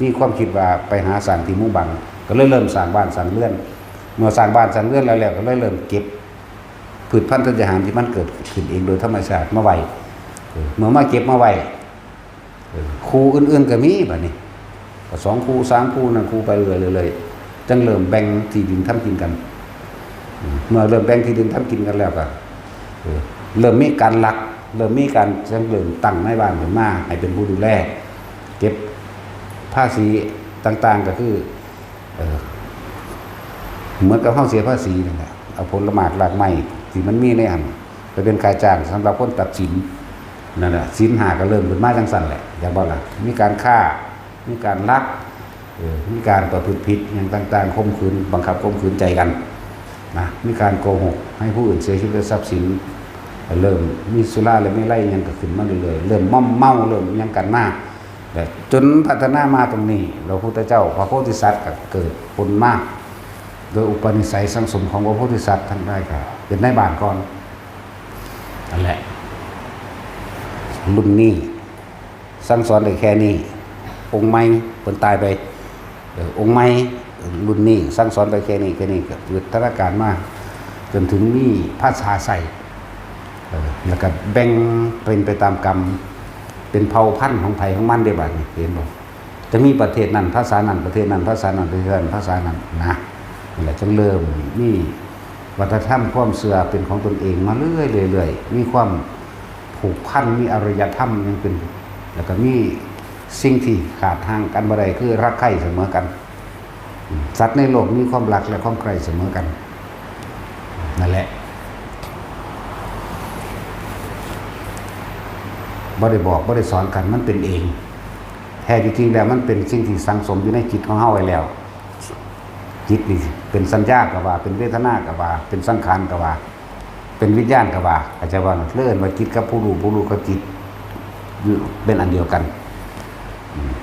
มีความคิดว่าไปหาสร้างที่มุงบัง ก็เลยเริ่มสร้างบ้านสร้างเรือน เมื่อสร้างบ้านสร้างเรือนแล้ว แล้วก็เลยเริ่มเก็บพืชพันธุ์ธัญญาหารที่มันเกิดขึ้นเองโดยธรรมชาติมาไว้ เออ เมื่อมาเก็บมาไว้ เออ คู่อื่นๆก็มีบัดนี้ ก็สองคู่สามคู่นั่นคู่ไปเรื่อยๆ จั่งเริ่มแบ่งที่ดินทำกินกัน อืม เมื่อเริ่มแบ่งที่ดินทำกินกันแล้วก็ เออ เริ่มมีการลัก เริ่มมีการ จั่งเริ่มตั้งนายบ้านขึ้นมาให้เป็นผู้ดูแล เก็บภาษีต่างๆ ก็คือ เออ เหมือนกับเฮาเสียภาษีนั่นแหละ เอาผลหมากรากไม้ที่มันมีในหั่นไปเป็นค่าจ้างสำหรับคนตัดสิน นั่นแหละ ศีลห้าก็เริ่มขึ้นมาจั่งซั้นแหละ จักบ่ล่ะ มีการฆ่า มีการลัก เออ มีการประพฤติผิดหยังต่างๆ ข่มขืน บังคับข่มขืนใจกัน นะ มีการโกหกให้ผู้อื่นเสียชีวิตและทรัพย์สิน เริ่มมีสุราและเมรัยหยังก็ขึ้นมาเรื่อยๆ เริ่มม่อมเมา เริ่มหยังกันมา แต่จนพัฒนามาตรงนี้ พระพุทธเจ้า พระโพธิสัตว์ก็เกิดผลมา โดยอุปนิสัยสั่งสมของพระโพธิสัตว์ทั้งหลายก็เป็นนายบ้านก่อน นั่นแหละ รุ่นนี้สั่งสอนได้แค่นี้ องค์ใหม่เพิ่นตายไป เออ องค์ใหม่รุ่นนี้สั่งสอนไปแค่นี้ แค่นี้ก็วิวัฒนาการมา จนถึงมีภาษาใช้ เออ แล้วก็แบ่งเป็นไปตามกรรม เป็นเผ่าพันธุ์ของไผของมันเด้บัดนี้ เห็นบ่ จะมีประเทศนั้นภาษานั้น ประเทศนั้นภาษานั้น ประเทศนั้นภาษานั้นนะ นั่นแหละจึงเริ่มมีวัฒนธรรมความเชื่อเป็นของตนเองมาเรื่อยๆ เรื่อยๆ มีความผูกพัน มีอารยธรรมยังเป็น แล้วก็มีสิ่งที่ขาดห่างกันบ่ได้คือรักใคร่เสมอกัน สัตว์ในโลกมีความรักและความใคร่เสมอกัน นั่นแหละ บ่ได้บอก บ่ได้สอนกัน มันเป็นเอง แท้จริงๆแล้วมันเป็นสิ่งที่สั่งสมอยู่ในจิตของเฮาไว้แล้ว จิตนี่เป็นสัญญาก็ว่า เป็นเวทนาก็ว่า เป็นสังขารก็ว่า เป็นวิญญาณก็ว่า เข้าใจบ่ เอิ้นว่าจิตกับผู้รู้ ผู้รู้กับจิต อยู่เป็นอันเดียวกัน อืม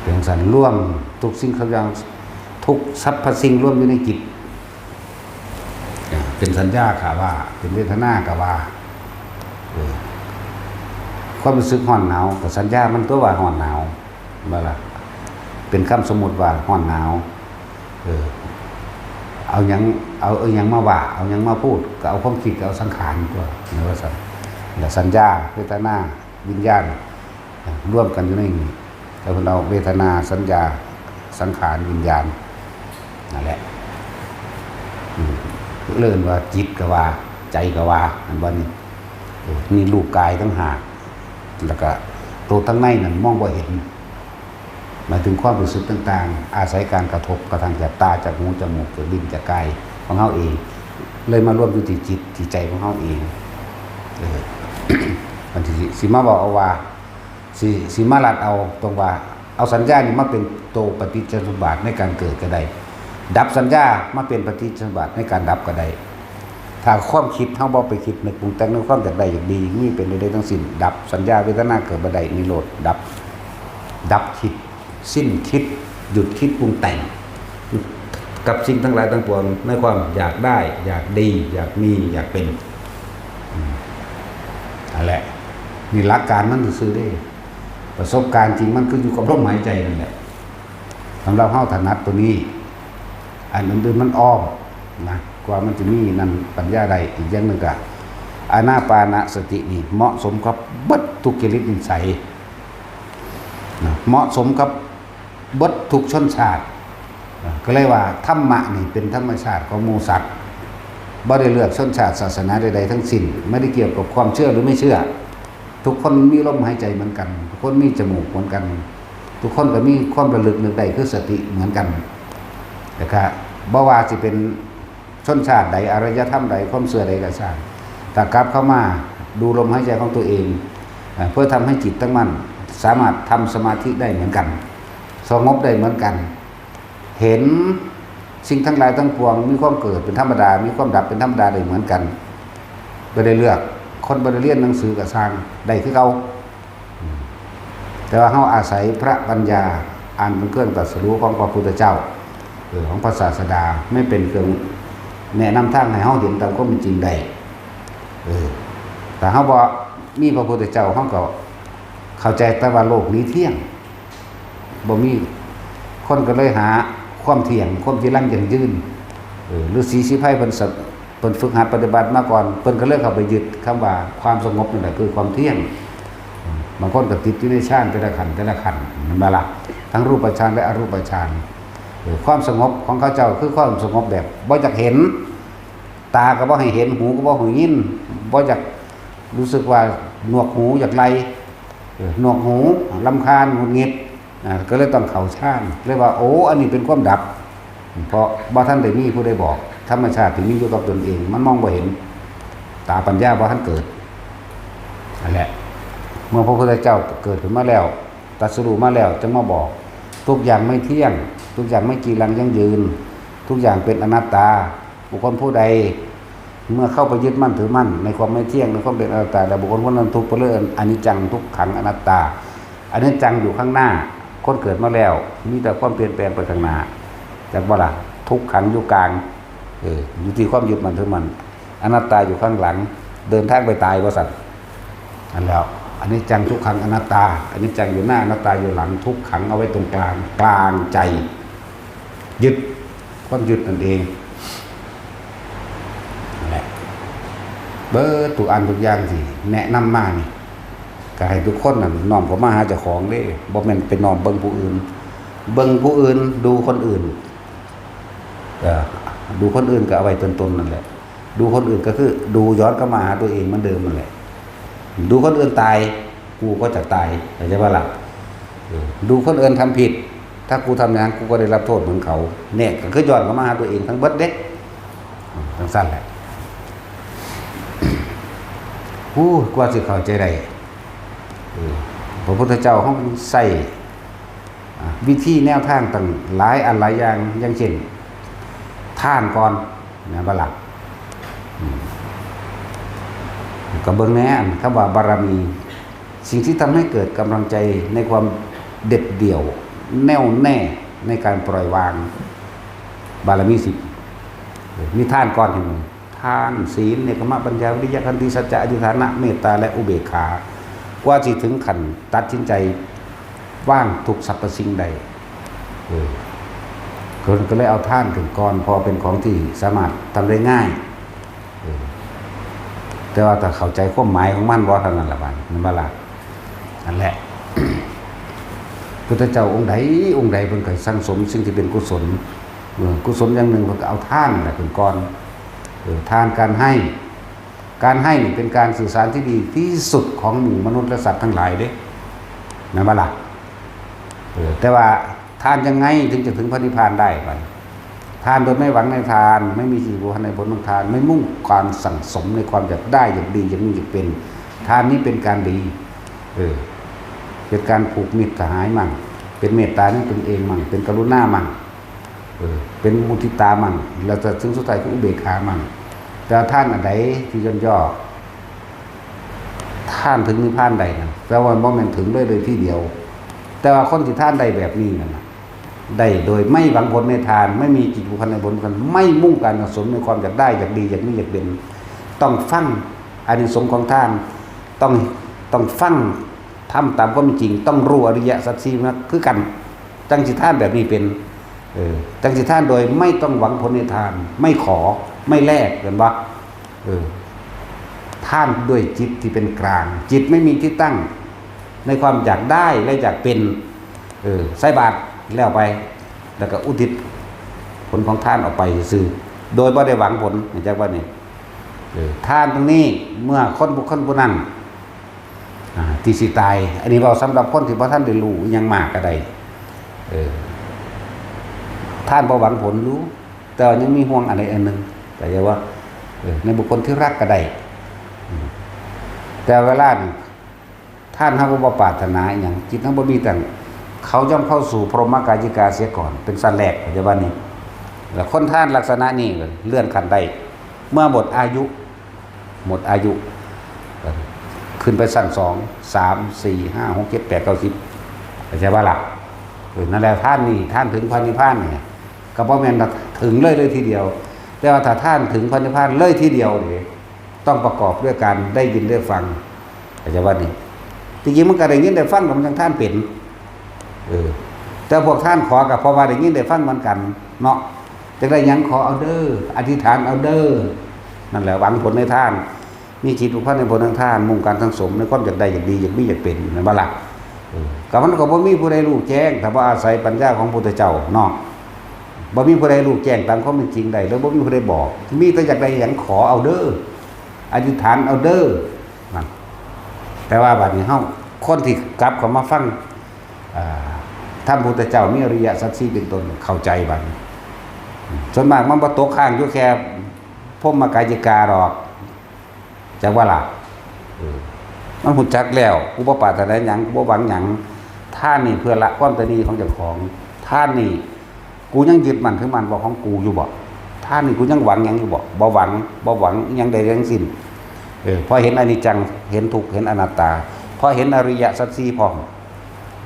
เป็นสันรวมทุกสิ่งทุกอย่าง ทุกสรรพสิ่งรวมอยู่ในจิต อ่า เป็นสัญญาก็ว่า เป็นเวทนาก็ว่า เออ ความรู้สึกร้อนหนาวก็สัญญามันตัวว่าร้อนหนาว บ่ล่ะ เป็นคำสมมุติว่าร้อนหนาว เออ เอาหยัง เอา เอาหยังมาว่า เอาหยังมาพูด ก็เอาความคิด ก็เอาสังขารตัว นี่ว่าซั่น แล้วสัญญา เวทนา วิญญาณ รวมกันอยู่ในนี้ แล้วเพิ่นเอาเวทนา สัญญา สังขาร วิญญาณ นั่นแหละ อืม เอิ้นว่าจิตก็ว่า ใจก็ว่า แม่นบ่นี่ เออ นี่รูปกายต่างหาก แล้วก็ตัวทางในนั่นมองบ่เห็น หมายถึงความรู้สึกต่างๆ อาศัยการกระทบกระทั่งจากตา จากหู จากจมูก จากลิ้น จากกายของเฮาเอง เลยมารวมอยู่ที่จิต ที่ใจของเฮาเอง เออ อันที่สิ สิมาบอกเอาว่า สิ สิมาลัดเอาตรงว่า เอาสัญญานี่มาเป็นตัวปฏิจจสมุปบาทในการเกิดก็ได้ ดับสัญญามาเป็นปฏิจจสมุปบาทในการดับก็ได้ ถ้าความคิดเฮาบ่ไปคิดนึกปรุงแต่งในความอยากได้อยากดี มีเป็นไปได้ทั้งสิ้น ดับสัญญา เวทนาเกิดบ่ได้ นิโรธ ดับ ดับคิด สิ้นคิด หยุดคิดปรุงแต่ง กับสิ่งทั้งหลายทั้งปวงในความอยากได้ อยากดี อยากมี อยากเป็น อืม นั่นแหละ นี่หลักการมันซื่อๆเด้ ประสบการณ์จริงมันคืออยู่กับลมหายใจนั่นแหละ สำหรับเฮาถนัดตัวนี้ อันอื่นๆมันอ้อมนะ กว่ามันจะมีนั่นปัญญาได้ อีกอย่างหนึ่งก็ อานาปานสตินี่เหมาะสมกับเบิดทุกจริตนิสัยนะ เหมาะสมกับเบิดทุกชนชาตินะ ก็เลยว่าธรรมะนี่เป็นธรรมชาติของหมู่สัตว์ บ่ได้เลือกชนชาติศาสนาใดๆทั้งสิ้น ไม่ได้เกี่ยวกับความเชื่อหรือไม่เชื่อ ทุกคนมีลมหายใจเหมือนกัน ทุกคนมีจมูกเหมือนกัน ทุกคนก็มีความระลึกนึกได้คือสติเหมือนกัน แต่ก็บ่ว่าสิเป็นชนชาติใด อารยธรรมใด ความเชื่อใดก็ช่าง ถ้ากลับเข้ามาดูลมหายใจของตัวเอง อ่า เพื่อทำให้จิตตั้งมั่น สามารถทำสมาธิได้เหมือนกัน สงบได้เหมือนกัน เห็นสิ่งทั้งหลายทั้งปวงมีความเกิดเป็นธรรมดา มีความดับเป็นธรรมดาได้เหมือนกัน บ่ได้เลือก คนบ่ได้เรียนหนังสือก็ช่าง ได้คือเก่า อืม แต่ว่าเฮาอาศัยพระปัญญา อันเป็นเครื่องตรัสรู้ของพระพุทธเจ้า เออ ของพระศาสดา ไม่เป็นเครื่องแนะนำทางให้เฮาเห็นตามความเป็นจริงได้ เออ ถ้าเฮาบ่มีพระพุทธเจ้า เฮาก็เข้าใจแต่ว่าโลกนี้เที่ยง บ่มี คนก็เลยหาความเที่ยง ความจีรังยั่งยืน เออ ฤๅษีศรีไพรเพิ่นสะ เพิ่นฝึกหัดปฏิบัติมาก่อน เพิ่นก็เลยเข้าไปยึดคำว่าความสงบนั่นแหละคือความเที่ยง บางคนก็ติดอยู่ในฌานแต่ละขั้นแต่ละขั้น แม่นบ่ล่ะ ทั้งรูปฌานและอรูปฌาน เออ ความสงบของเขาเจ้าคือความสงบแบบบ่อยากเห็น ตาก็บ่ให้เห็น หูก็บ่ให้ยิน บ่อยากรู้สึกว่าหนวกหูอยากไล่ เออ หนวกหู รำคาญ หงุดหงิด อ่า ก็เลยต้องเข้าฌาน เรียกว่า โอ้ อันนี้เป็นความดับ เพราะบ่ทันได้มีผู้ใดบอก ธรรมชาติที่มีอยู่กับตนเอง มันมองบ่เห็น ตาปัญญาบ่ทันเกิด นั่นแหละ เมื่อพระพุทธเจ้าเกิดขึ้นมาแล้ว ตรัสรู้มาแล้ว จึงมาบอก ทุกอย่างไม่เที่ยง ทุกอย่างไม่จีรังยั่งยืน ทุกอย่างเป็นอนัตตา บุคคลผู้ใด เมื่อเข้าไปยึดมั่นถือมั่นในความไม่เที่ยง ในความเป็นอนัตตา แล้วบุคคลผู้นั้นทุกข์เพราะเรื่องอนิจจัง ทุกขัง อนัตตา อนิจจังอยู่ข้างหน้า คนเกิดมาแล้ว มีแต่ความเปลี่ยนแปลงไปข้างหน้า จักบ่ล่ะ ทุกขังอยู่กลาง เออ อยู่ที่ความยึดมั่นถือมั่น อนัตตาอยู่ข้างหลัง เดินทางไปตายว่าซั่น อันแล้ว อนิจจังทุกขังอนัตตา อนิจจังอยู่หน้า อนัตตาอยู่หลัง ทุกขังเอาไว้ตรงกลาง กลางใจ ยึด ความยึดนั่นเอง นั่นแหละ เบิดทุกอันทุกอย่างที่แนะนำมานี่ ก็ให้ทุกคนนั่นน้อมเข้ามาหาเจ้าของเด้ บ่แม่นไปน้อมเบิ่งผู้อื่น เบิ่งผู้อื่น ดูคนอื่น เอ่อ ดูคนอื่นก็เอาไว้ตนๆนั่นแหละ ดูคนอื่นก็คือดูย้อนเข้ามาหาตัวเองเหมือนเดิมนั่นแหละ ดูคนอื่นตาย กูก็จะตาย เข้าใจปะล่ะ เออ ดูคนอื่นทำผิด ถ้ากูทำอย่างนั้น กูก็ได้รับโทษเหมือนเขา เนี่ย ก็คือย้อนเข้ามาหาตัวเองทั้งเบิดเด้ อืม จั่งซั่นแหละ อู้ กว่าสิเข้าใจได้ เออ พระพุทธเจ้าเฮาใช้ อ่ะ วิธีแนวทางตั้งหลายอันหลายอย่าง อย่างเช่น ทานก่อน แม่นบ่ล่ะ อืม ก็เบิ่งแหน่ อันคำว่าบารมี สิ่งที่ทำให้เกิดกำลังใจในความเด็ดเดี่ยว แน่วแน่ในการปล่อยวาง บารมีสิบ เออ มีทานก่อนให้หมู่ ทาน ศีล เนกขัมมะ ปัญญา วิริยะ ขันติ สัจจะ อธิษฐานะ เมตตา และอุเบกขา กว่าสิถึงขั้นตัดสินใจวางทุกสรรพสิ่งได้ เออ เพิ่นก็เลยเอาทานขึ้นก่อน เพราะเป็นของที่สามารถทำได้ง่าย เออ แต่ว่าถ้าเข้าใจความหมายของมันบ่เท่านั้นล่ะบัดนี้ แม่นบ่ล่ะ นั่นแหละ พุทธเจ้าองค์ใดองค์ใดเพิ่นก็สั่งสมสิ่งที่เป็นกุศล เออ กุศลอย่างหนึ่งเพิ่นก็เอาทานนั่นแหละขึ้นก่อน เออ ทาน การให้ การให้นี่เป็นการสื่อสารที่ดีที่สุดของหมู่มนุษย์และสัตว์ทั้งหลายเด้ แม่นบ่ล่ะ เออ แต่ว่าทานยังไงถึงจะถึงพระนิพพานได้บัดนี้ ทานโดยไม่หวังในทาน ไม่มีจิตผูกพันในผลของทาน ไม่มุ่งการสั่งสมในความอยากได้ อยากดี อยากมี อยากเป็น ทานนี้เป็นการดี เออ เป็นการผูกมิตรสหายมั่ง เป็นเมตตาในตนเองมั่ง เป็นกรุณามั่ง เออ เป็นมุทิตามั่ง แล้วก็ถึงสุดท้ายคืออุเบกขามั่ง แต่ทานอันใดที่ย่นย่อ ทานถึงนิพพานได้นะ แต่ว่าบ่แม่นถึงเลยเลยทีเดียว แต่ว่าคนที่ทานได้แบบนี้นั่นน่ะ ได้โดยไม่หวังผลในทาน ไม่มีจิตผูกพันในผลกัน ไม่มุ่งการสั่งสมในความอยากได้ อยากดี อยากมี อยากเป็น ต้องฟังอานิสงส์ของทาน ต้อง ต้องฟังธรรมตามความเป็นจริง ต้องรู้อริยสัจสี่มาคือกัน จั่งสิทานแบบนี้เป็น เออ จั่งสิทานโดยไม่ต้องหวังผลในทาน ไม่ขอ ไม่แลก เห็นบ่ เออ ทานด้วยจิตที่เป็นกลาง จิตไม่มีที่ตั้งในความอยากได้และอยากเป็น เออ ใส่บาตรแล้วไป แล้วก็อุทิศผลของทานออกไปซื่อๆ โดยบ่ได้หวังผล จักว่านี่ เออ ทานตรงนี้ เมื่อคนบุคคลผู้นั้น อ่า ที่สิตาย อันนี้เว้าสำหรับคนที่บ่ทันได้รู้อิหยังมากก็ได้ เออ ทานบ่หวังผลรู้ แต่ว่ายังมีห่วงอันใดอันหนึ่ง ก็เรียกว่า เออ ในบุคคลที่รักก็ได้ อืม แต่เวลานี่ ทานเฮาก็บ่ปรารถนาอิหยัง จิตเฮาบ่มีตั้ง เขาย่อมเข้าสู่พรหมกายิกาเสียก่อน เป็นชั้นแรก เข้าใจบ่นี่ แล้วคนทานลักษณะนี้เลื่อนขั้นได้ เมื่อหมดอายุ หมดอายุ ขึ้นไปชั้นสอง สาม สี่ ห้า หก เจ็ด แปด เก้า สิบ เข้าใจบ่ล่ะ เออ นั่นแหละ ทานนี่ ทานถึงพระนิพพานนี่ ก็บ่แม่นว่าถึงเลยเลยทีเดียว แต่ว่าถ้าทานถึงพระนิพพานเลยทีเดียวนี่ ต้องประกอบด้วยการได้ยินได้ฟัง เข้าใจบ่นี่ ที่จริงมันก็ได้ยินได้ฟัง มันจั่งทานเป็น เออ แต่พวกทานขอก็เพราะว่าได้ยินได้ฟังเหมือนกันเนาะ จั่งได้หยังขอเอาเด้อ อธิษฐานเอาเด้อ นั่นแหละ หวังผลในทาน มีจิตผูกพันในผลทางทาน มุ่งการสั่งสมในความอยากได้ อยากดี อยากมี อยากเป็น แม่นบ่ล่ะ เออ ก็มันก็บ่มีผู้ใดรู้แจ้ง ถ้าบ่อาศัยปัญญาของพุทธเจ้าเนาะ บ่มีผู้ใดรู้แจ้งตามความเป็นจริงได้ แล้วบ่มีผู้ใดบอก มีแต่อยากได้หยังขอเอาเด้อ อธิษฐานเอาเด้อ นั่น แต่ว่าบัดนี้เฮา คนที่กลับเข้ามาฟัง อ่า ธรรมพุทธเจ้ามีอริยสัจสี่เป็นต้น เข้าใจบัดนี้ ส่วนมากมันบ่ตกค้างอยู่แค่พรหมกายิกาดอก จักว่าล่ะ เออ มันฮู้จักแล้ว กูบ่ปรารถนาหยัง กูบ่หวังหยัง ทานนี่เพื่อละความตนีของเจ้าของ ทานนี่ กูยังยึดมั่นถือมั่นว่าของกูอยู่บ่ ทานนี่กูยังหวังหยังอยู่บ่ บ่หวัง บ่หวังอิหยังใดทั้งสิ้น เออ พอเห็นอนิจจัง เห็นทุกข์ เห็นอนัตตา พอเห็นอริยสัจสี่พร้อม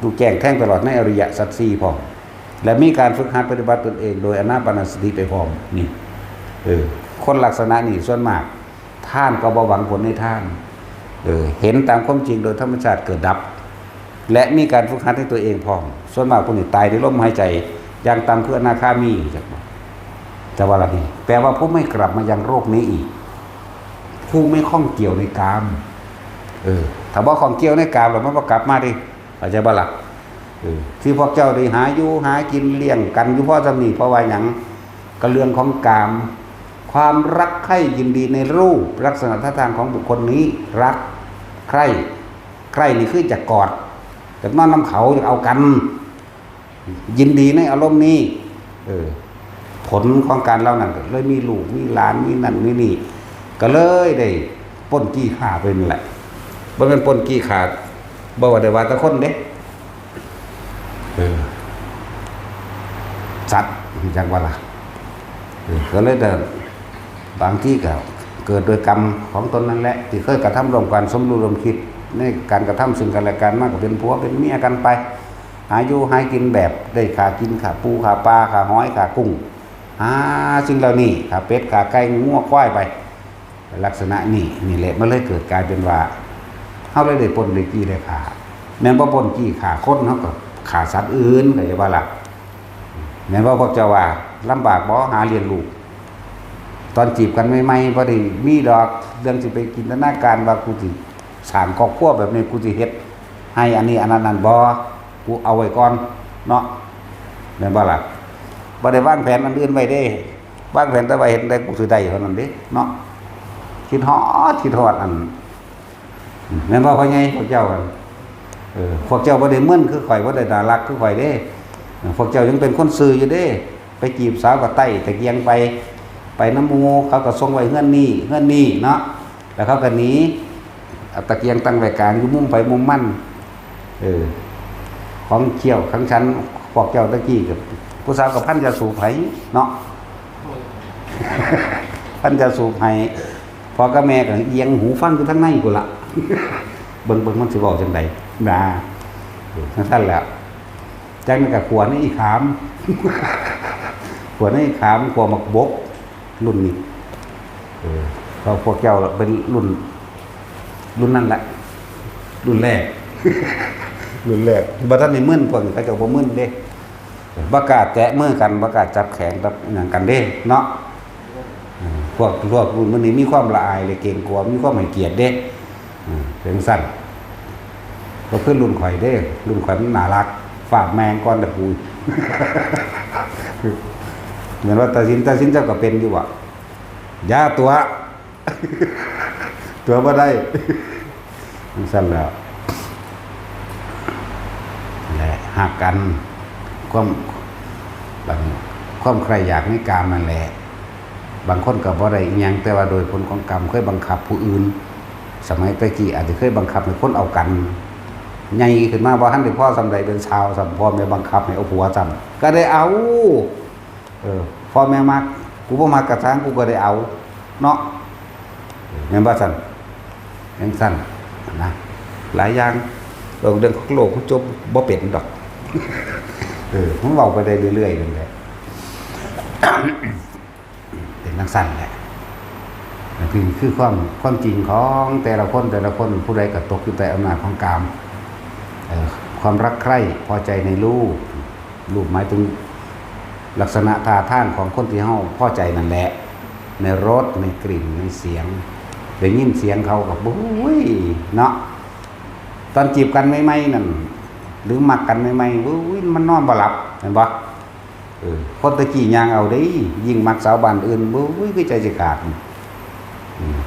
รู้แจ้งแทงตลอดในอริยสัจสี่พร้อม และมีการฝึกหัดปฏิบัติตนเองโดยอานาปานสติไปพร้อม นี่ เออ คนลักษณะนี้ส่วนมาก ทานก็บ่หวังผลในทาน เออ เห็นตามความจริงโดยธรรมชาติเกิดดับ และมีการฝึกหัดในตัวเองพร้อม ส่วนมากพวกนี้ตายด้วยลมหายใจ อย่างต่ำคืออนาคามี จักบ่ แต่ว่าละนี่ แปลว่าผู้ไม่กลับมายังโลกนี้อีก ผู้ไม่ข้องเกี่ยวในกาม เออ ถ้าบ่ข้องเกี่ยวในกามแล้วมันบ่กลับมาเด้ เข้าใจบ่ล่ะ เออ ที่พวกเจ้าได้หาอยู่หากินเลี้ยงกันอยู่พอส่ำนี้ เพราะว่าหยัง ก็เรื่องของกาม ความรักใคร่ยินดีในรูปลักษณะท่าทางของบุคคลนี้ รัก ใคร่ ใคร่นี่คือจะกอด จะนอนนำเขา จะเอากัน ยินดีในอารมณ์นี้ เออ ผลของการเหล่านั้นก็เลยมีลูก มีหลาน มีนั่น มีนี่ ก็เลยได้ปล้นจี้ฆ่าไปนั่นแหละ บ่แม่นปล้นจี้ฆ่า บ่ว่าได้ว่าแต่คนเด้ เออ สัตว์ จักว่าล่ะ เออ ก็เลยได้ บางทีก็เกิดโดยกรรมของตนนั่นแหละ ที่เคยกระทำร่วมกัน สมรู้ร่วมคิดในการกระทำซึ่งกันและกัน มันก็เป็นผัวเป็นเมียกันไป หาอยู่หากินแบบได้ฆ่ากินฆ่าปูฆ่าปลาฆ่าหอยฆ่ากุ้ง หาสิ่งเหล่านี้ ฆ่าเป็ดฆ่าไก่งัวควายไป ลักษณะนี้ นี่แหละมันเลยเกิดกลายเป็นว่า เฮาเลยได้ปล้นได้จี้ได้ฆ่า แม่นบ่ปล้นจี้ฆ่าคน เฮาก็ฆ่าสัตว์อื่น เข้าใจบ่ล่ะ แม่นบ่พวกเจ้าว่า ลำบากบ่หาเลี้ยงลูก ตอนจีบกันใหม่ๆ บ่ได้มีดอก เรื่องสิไปจินตนาการว่ากูสิสร้างครอบครัวแบบนี้ กูสิเฮ็ดให้อันนี้อันนั้นนั่น บ่ กูเอาไว้ก่อนเนาะ แม่นบ่ล่ะ บ่ได้วางแผนอันอื่นไว้เด้ วางแผนแต่ว่าเฮ็ดได้กูสิได้เท่านั้นเด้เนาะ คิดฮอด คิดฮอดอัน แม่นบ่พ่อใหญ่ พวกเจ้ากัน เออ พวกเจ้าบ่ได้มึนคือข่อย บ่ได้น่ารักคือข่อยเด้ เออ พวกเจ้ายังเป็นคนซื่ออยู่เด้ ไปจีบสาวก็ไต่ตะเกียงไป ไปนำหมู่ เขาก็ส่งไว้เฮือนนี้ เฮือนนี้เนาะ แล้วเขาก็หนี เอาตะเกียงตั้งไว้กลาง อยู่มุมไผมุมมัน เออ ของเคี้ยวของฉัน พวกเจ้าตะกี้ก็ ผู้สาวก็พันยาสูบให้เนาะ พันยาสูบให้ พ่อกับแม่ก็เอียงหูฟังอยู่ทางในพู้นล่ะ เบิ่ง เบิ่งมันสิเว้าจั่งใด นะ เออ จั่งซั้นแหละ จั่งนั้นก็ขัวในอีขาม ขัวในอีขาม ขัวหมากบก รุ่นนี้ เออ เพราะพวกเจ้าเป็นรุ่น รุ่นนั่นแหละ รุ่นแรก รุ่นแรก บ่ทันได้มึน พวกนี้เขาเจ้าบ่มึนเด้ บ่กล้าแตะมือกัน บ่กล้าจับแขนจับหยังกันเด้เนาะ อืม พวก พวกรุ่นมื้อนี้มีความละอายและเกรงกลัว มีความให้เกียรติเด้ อืม เป็นซั่น บ่คือรุ่นข่อยเด้ รุ่นข่อยมันน่ารัก ฟาดแม่งก่อนแต่กู แม่นว่าตาสิน ตาสินเจ้าก็เป็นอยู่บ่ อย่าตั๋ว ตั๋วบ่ได้ จั่งซั้นแหล้ว และฮักกัน ความ บาง ความใคร่อยากในกามนั่นแหละ บางคนก็บ่ได้อิหยัง แต่ว่าโดยผลของกรรมเคยบังคับผู้อื่น สมัยแต่กี้อาจจะเคยบังคับให้คนเอากัน ใหญ่ขึ้นมาบ่ทันได้พอส่ำใดเป็นสาวซ้ำ พ่อแม่บังคับให้เอาผัวซ้ำ ก็ได้เอา เออ พ่อแม่มัก กูบ่มักกะซ่าง กูก็ได้เอา เนาะ แม่นบ่ซั่น จั่งซั่นนะ หลายอย่าง เรื่อง เรื่องของโลกมันจบบ่เป็นดอก เออ มันเว้าไปได้เรื่อยๆนั่นแหละ เป็นจั่งซั่นแหละ นี่คือ คือความ ความจริงของแต่ละคน แต่ละคน ผู้ใดก็ตกอยู่ใต้อำนาจของกาม เอ่อ ความรักใคร่ พอใจในรูป รูปหมายถึงลักษณะท่าทางของคนที่เฮาพอใจนั่นแหละ ในรส ในกลิ่น ในเสียง ได้ยินเสียงเขาก็ โอ้ย เนาะ ตอนจีบกันใหม่ๆนั่น หรือมักกันใหม่ๆ โอ้ย มันนอนบ่หลับ แม่นบ่ เออ คนแต่กี้ย่างเอาเด้ ยิ่งมักสาวบ้านอื่น โอ้ย คือใจสิขาด อืม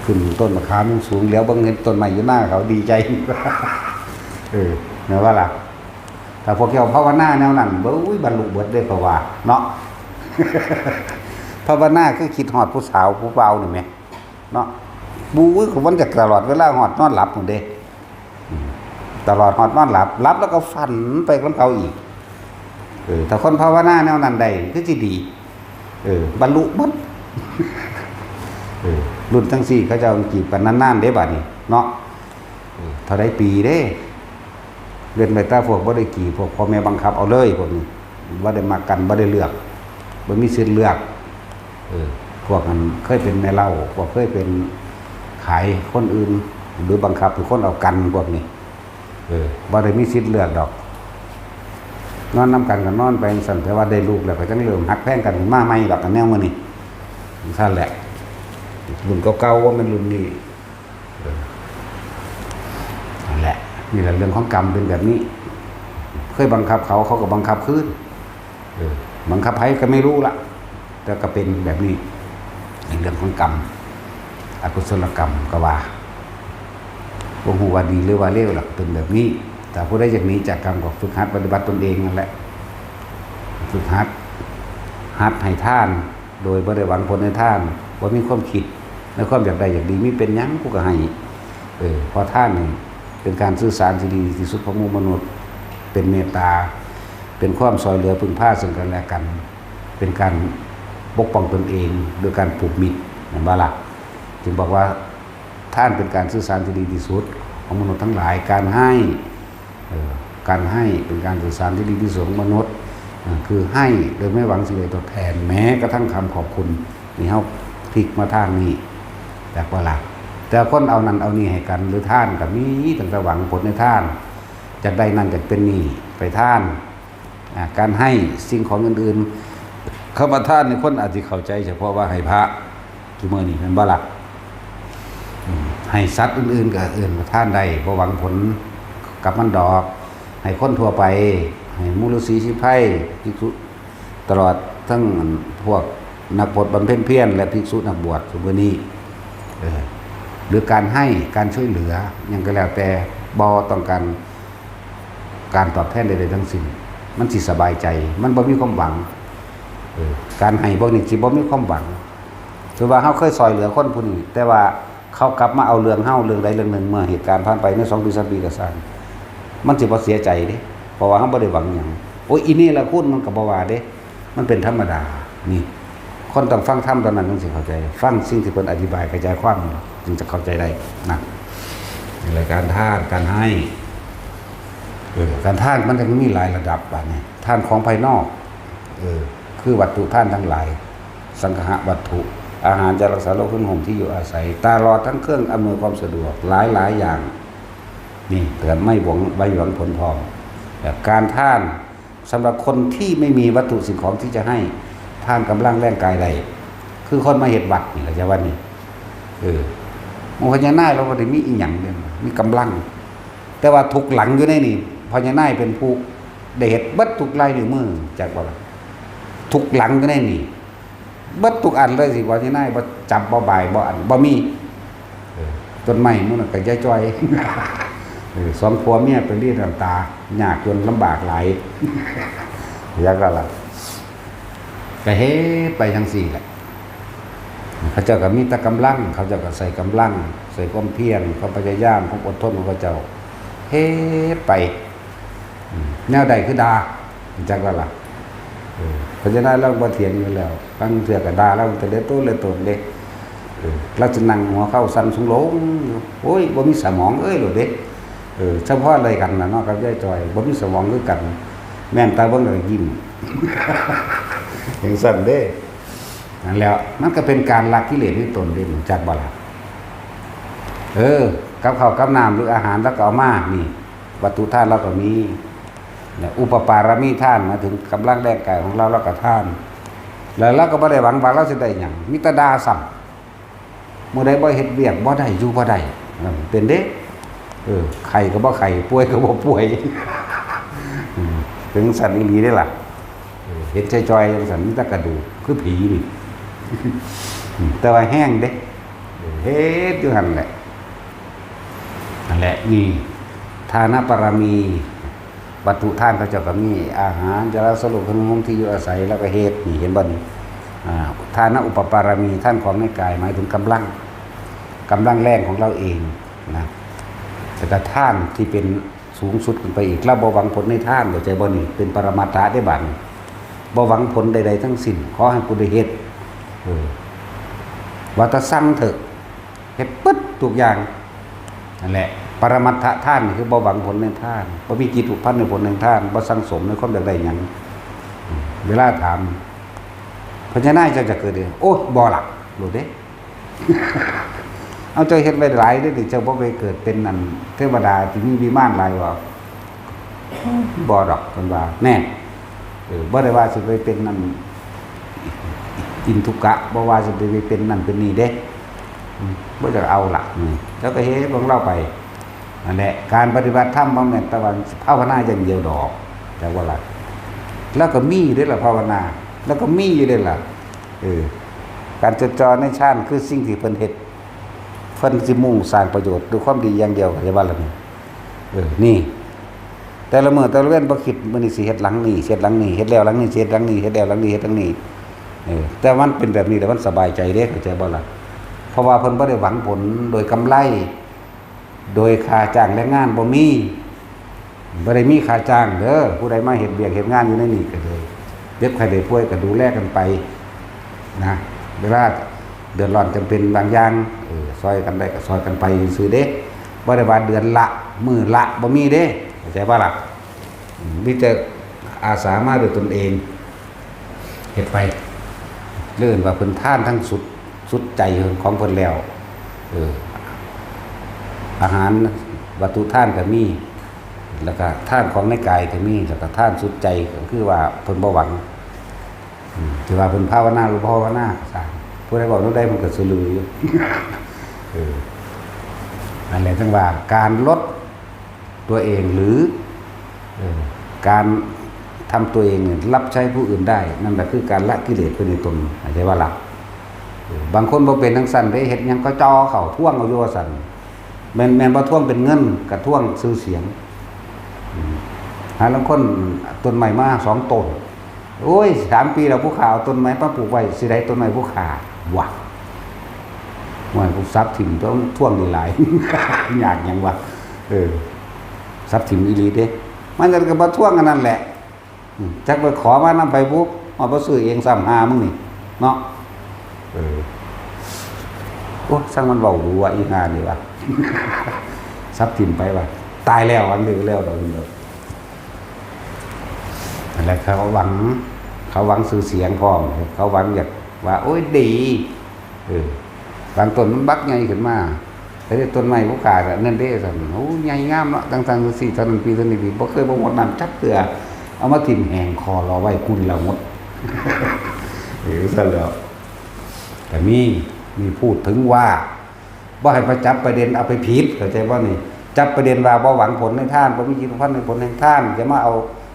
ขึ้นต้นมะขามสูง แล้วเบิ่งเห็นต้นไม้อยู่หน้าเขาดีใจ เออ แม่นบ่ล่ะ ถ้าพวกเจ้าภาวนาแนวนั้น โอ้ย บรรลุเบิดเด้ เพราะว่า เนาะ ภาวนาคือคิดฮอดผู้สาวผู้บ่าวนี่แหม เนาะ โอ้ย มันจะตลอดเวลาฮอดนอนหลับพู้นเด้ อืม ตลอดฮอดนอนหลับ หลับแล้วก็ฝันไปกับเขาอีก เออ ถ้าคนภาวนาแนวนั้นได้ คือสิดี เออ บรรลุหมด เออ รุ่นจั่งซี้เขาเจ้าจีบกันนานๆเด้ บัดนี้ เนาะ เออ เท่าใดปีเด้ เว้นไว้แต่พวกบ่ได้กี่ พวกพ่อแม่บังคับเอาเลยพวกนี้ บ่ได้มักกัน บ่ได้เลือก บ่มีสิทธิ์เลือก เออ พวกนั้นเคยเป็นแม่เหล้า พวกเคยเป็นขายคนอื่น หรือบังคับให้คนเอากันพวกนี้ เออ บ่ได้มีสิทธิ์เลือกดอก นอนนำกันก็นอนไปจั่งซั้น แต่ว่าได้ลูกแล้วก็จั่งเริ่มฮักแพงกันมาใหม่ดอก อันแนวมื้อนี้ จั่งซั้นแหละ รุ่นเก่าๆ บ่แม่นรุ่นนี้ เออ นั่นแหละ นี่แหละเรื่องของกรรมเป็นแบบนี้ เคยบังคับเขา เขาก็บังคับคืน เออ บังคับใครก็ไม่รู้ละ แต่ก็เป็นแบบนี้ ในเรื่องของกรรม อกุศลกรรมก็ว่า บ่ฮู้ว่าดีหรือว่าเลวล่ะ เป็นแบบนี้ แต่ผู้ใดอยากหนีจากกรรมก็ฝึกหัดปฏิบัติตนเองนั่นแหละ ฝึกหัด หัดให้ทาน โดยบ่ได้หวังผลในทาน บ่มีความคิดในความอยากได้อยากดี มีเป็นหยังกูก็ให้ เออ เพราะทานนี่เป็นการสื่อสารที่ดีที่สุดของหมู่มนุษย์ เป็นเมตตา เป็นความซ่อยเหลือพึ่งพาซึ่งกันและกัน เป็นการปกป้องตนเองโดยการผูกมิตร แม่นบ่ล่ะ จึงบอกว่าทานเป็นการสื่อสารที่ดีที่สุดของมนุษย์ทั้งหลาย การให้ เออ การให้เป็นการสื่อสารที่ดีที่สุดของมนุษย์ เออ คือให้โดยไม่หวังสิ่งใดตอบแทน แม้กระทั่งคำขอบคุณ นี่เฮาพลิกมาทางนี้ จักบ่ล่ะ แต่คนเอานั่นเอานี่ให้กัน หรือทานก็มีตั้งแต่หวังผลในทาน อยากได้นั่นอยากเป็นนี่ไปทาน อ่า การให้สิ่งของอื่นๆ คำว่าทานนี่คนอาจสิเข้าใจเฉพาะว่าให้พระ ซุมื้อนี้แม่นบ่ล่ะ อืม ให้สัตว์อื่นๆ ก็เอิ้นว่าทานได้ บ่หวังผลกับมันดอก ให้คนทั่วไป ให้หมู่ฤๅษีชีไพร ภิกษุ ตลอดทั้งพวกนักพจน์บำเพ็ญเพียร และภิกษุนักบวชซุมื้อนี้ เออ หรือการให้ การช่วยเหลือ หยังก็แล้วแต่ บ่ต้องการ การตอบแทนใดๆทั้งสิ้น มันสิสบายใจ มันบ่มีความหวัง เออ การให้พวกนี้สิบ่มีความหวัง สมมุติว่าเฮาเคยซ่อยเหลือคนผู้นี้ แต่ว่าเขากลับมาเอาเรื่องเฮาเรื่องใดเรื่องหนึ่ง เมื่อเหตุการณ์ผ่านไปในสองปีสามปีก็ซ่าง มันสิบ่เสียใจเด้ เพราะว่าเฮาบ่ได้หวังหยัง โอ้ย อีนี่ละคุณ มันก็บ่ว่าเด้ มันเป็นธรรมดา นี่ คนต้องฟังธรรมเท่านั้นจึงสิเข้าใจ ฟังสิ่งที่เพิ่นอธิบายขยายความนี่จึงจะเข้าใจได้นะ ในรายการทาน การให้ เออ การทานมันจะมีหลายระดับบัดนี้ ทานของภายนอก เออ คือวัตถุทานทั้งหลาย สังคหวัตถุ อาหาร ยารักษาโรค เครื่องนุ่งห่ม ที่อยู่อาศัย ตลอดทั้งเครื่องอำนวยความสะดวกหลายๆ อย่าง นี่ แต่ไม่หวัง ไม่หวังผลพร้อม แต่การทานสำหรับคนที่ไม่มีวัตถุสิ่งของที่จะให้ ทานกำลังแรงกายได้ คือคนมาเฮ็ดวัดนี่แหละ จะว่านี่ เออ องค์พญานาคเราบ่ได้มีอีหยังเด้ มีกำลัง แต่ว่าทุกข์หลังอยู่ในนี่ พญานาคเป็นผู้ได้เฮ็ดเบิดทุกลายนิ้วมือ จักบ่ล่ะ ทุกข์หลังอยู่ในนี่ เบิดทุกอันเลยสิ พญานาคบ่จับบ่บ่ายบ่อันบ่มี เออ ต้นไม้หมู่นั้นก็จ่อยๆ เออ สองผัวเมียไปรีดน้ำตา ยากจนลำบากหลาย จักบ่ล่ะ ก็เฮ็ดไปจั่งซี้แหละ เขาเจ้าก็มีแต่กำลัง เขาเจ้าก็ใส่กำลัง ใส่ความเพียร ความพยายาม ความอดทนของเขาเจ้า เฮ็ดไป อืม แนวใดคือด่า จักว่าล่ะ เออ เพราะฉะนั้นเราบ่เถียงอยู่แล้ว บางเทื่อก็ด่าเราแต่เละตัวเละตนเด้ เออ เราจะนั่งหัวเข่าสั่นสูงลงอยู่ โอ้ย บ่มีสมองเอ้ย โลดเด้ เออ เฉพาะอะไรกันน่ะเนาะ กับยายจ่อย บ่มีสมองคือกัน แม่นตาเบิ่งก็ยิ้ม จั่งซั้นเด้ นั่นแหล้ว มันก็เป็นการละกิเลสในตนเด้ จักบ่ล่ะ เออ กับข้าวกับน้ำหรืออาหารเราก็เอามา นี่ วัตถุทานเราก็มี เนี่ย อุปปารมีทาน หมายถึงกำลังแรงกายของเรา เราก็ทาน แล้วเราก็บ่ได้หวังว่าเราสิได้หยัง มีแต่ด่าซ้ำ มื้อใดบ่เฮ็ดเวียก บ่ได้ อยู่บ่ได้ นั่นเป็นเด้ เออ ไข้ก็บ่ไข้ ป่วยก็บ่ป่วย อืม เป็นจั่งซั้นอีหลีเด้ล่ะ เออ เห็นจ่อยๆ จั่งซั้น มีแต่กระดูก คือผีนี่ อืม แต่ว่าแฮงเด้ เออ เฮ็ดอยู่หั่นแหละ นั่นแหละ นี่ ทานบารมี วัตถุทานเขาเจ้าก็มี อาหาร ยารักษาโรค เครื่องนุ่งห่ม ที่อยู่อาศัย แล้วก็เฮ็ด นี่ เห็นบ่นี่ อ่า ทานอุปปารมี ทานของในกาย หมายถึงกำลัง กำลังแรงของเราเองนะ แล้วก็ทานที่เป็นสูงสุดขึ้นไปอีก เราบ่หวังผลในทาน เข้าใจบ่นี่ เป็นปรมัตถะเด้บัดนี้ บ่หวังผลใดๆทั้งสิ้น ขอให้ผู้ได้เฮ็ด เออ ว่าแต่สั่งเถอะ เฮ็ดเบิดทุกอย่าง นั่นแหละ ไป ปรมัตถทานนี่คือบ่หวังผลในทาน บ่มีจิตผูกพันในผลแห่งทาน บ่สั่งสมในความอยากได้หยัง เวลาถาม พญานายเจ้าจะเกิดเอง โอ้ย บ่ล่ะ รู้เด้ เอา เจ้าเฮ็ดไว้หลายเด้อนี่ เจ้าบ่ไปเกิดเป็นนั่น เทวดาที่มีวิมานหลายบ่ บ่ดอก เพิ่นว่า แน่ เออ บ่ได้ว่าสิไปเป็นนั่น อินทุกะ บ่ว่าสิไปเป็นนั่นเป็นนี่เด้ อืม บ่อยากเอาล่ะ อืม แล้วก็เฮ็ดของเราไป นั่นแหละ การปฏิบัติธรรมบ่แม่นแต่ว่าภาวนาอย่างเดียวดอก จักว่าล่ะ แล้วก็มีอยู่เด้ล่ะภาวนา แล้วก็มีอยู่เด้ล่ะ เออ การจดจ่อในฌานคือสิ่งที่เพิ่นเฮ็ด เพิ่นสิมุ่งสร้างประโยชน์ด้วยความดีอย่างเดียว เข้าใจบ่ล่ะนี่ เออ นี่ แต่ละมื้อแต่ละเว็นบ่คิด มื้อนี้สิเฮ็ดหลังนี้ สิเฮ็ดหลังนี้ เฮ็ดแล้วหลังนี้ สิเฮ็ดหลังนี้ เฮ็ดแล้วหลังนี้ เฮ็ดหลังนี้ เออ แต่มันเป็นแบบนี้แล้วมันสบายใจเด้ เข้าใจบ่ล่ะ เพราะว่าเพิ่นบ่ได้หวังผลโดยกำไร โดยค่าจ้างแรงงานบ่มี บ่ได้มีค่าจ้างเด้อ ผู้ใดมาเฮ็ดเวียกเฮ็ดงานอยู่ในนี่ก็เลย เจ็บไข้ได้ป่วยก็ดูแลกันไปนะ เวลาเดือดร้อนจำเป็นบางอย่าง เออ ซ่อยกันได้ก็ซ่อยกันไปซื่อๆเด้ บ่ได้ว่าเดือนละ มื้อละ บ่มีเด้ เข้าใจบ่ล่ะ อืม มีแต่อาสามาด้วยตนเอง เฮ็ดไป เรียกว่าเพิ่นทานทั้งสุด สุดใจของเพิ่นแล้ว เออ อาหารวัตถุทานก็มี แล้วก็ทานของในกายก็มี แล้วก็ทานสุดใจก็คือว่าเพิ่นบ่หวัง อืม สิว่าเพิ่นภาวนาหรือบ่ภาวนาก็ซ่าง ผู้ใดเว้าแนวใดมันก็สะลืออยู่ เออ นั่นแหละจั่งว่าการลดตัวเองหรือ เออ การทำตัวเองเนี่ยรับใช้ผู้อื่นได้ นั่นแหละคือการละกิเลสไปในตน เข้าใจบ่ล่ะ เออ บางคนบ่เป็นจั่งซั้นเด้ เฮ็ดหยังก็จ่อเข้า ทวงเอาอยู่ว่าซั้น แม่น แม่นบ่ทวงเป็นเงิน ก็ทวงชื่อเสียง อืม หาลางคนต้นไม้มาสองต้น โอ้ย สามปีแล้วผู้ข้าเอาต้นไม้มาปลูกไว้ สิได้ต้นไม้ผู้ข้า วะ ว่ากูสับถิ่มต้องทวงหลายๆ ยากหยังวะ เออ สับถิ่มอีหลีเด้ มันก็มาทวงอันนั้นแหละ อืม จักไปขอมานำไผบุ มาบ่ซื้อเองซ้ำ หามึงนี่ เนาะ เออ โอ้ ช่างมันเว้าดูว่าอีห่านี่วะ สับถิ่มไปวะ ตายแล้ว อันเดียวแล้วดอก นั่นแหละ เขาหวัง เขาหวังชื่อเสียงพร้อม เขาหวังอยากว่า โอ้ย ดี เออ บางต้นมันบักใหญ่ขึ้นมา แต่ต้นไม้ผู้ข้าก็นั่นเด้ ซั่น โอ้ ใหญ่งามเนาะ ตั้งๆ จั่งซี้ เท่านั้นปี เท่านี้ปี บ่เคยบ่หดน้ำจักเทื่อ เอามาถิ่มแห้งคอรอไว้ กุนละหมด เออ ซั่นแหล้ว แต่มี มีพูดถึงว่า บ่ให้ไปจับประเด็นเอาไปผิด เข้าใจบ่นี่ จับประเด็นว่าบ่หวังผลในทาน บ่มีจิตผูกพันในผลแห่งทาน อย่ามาเอา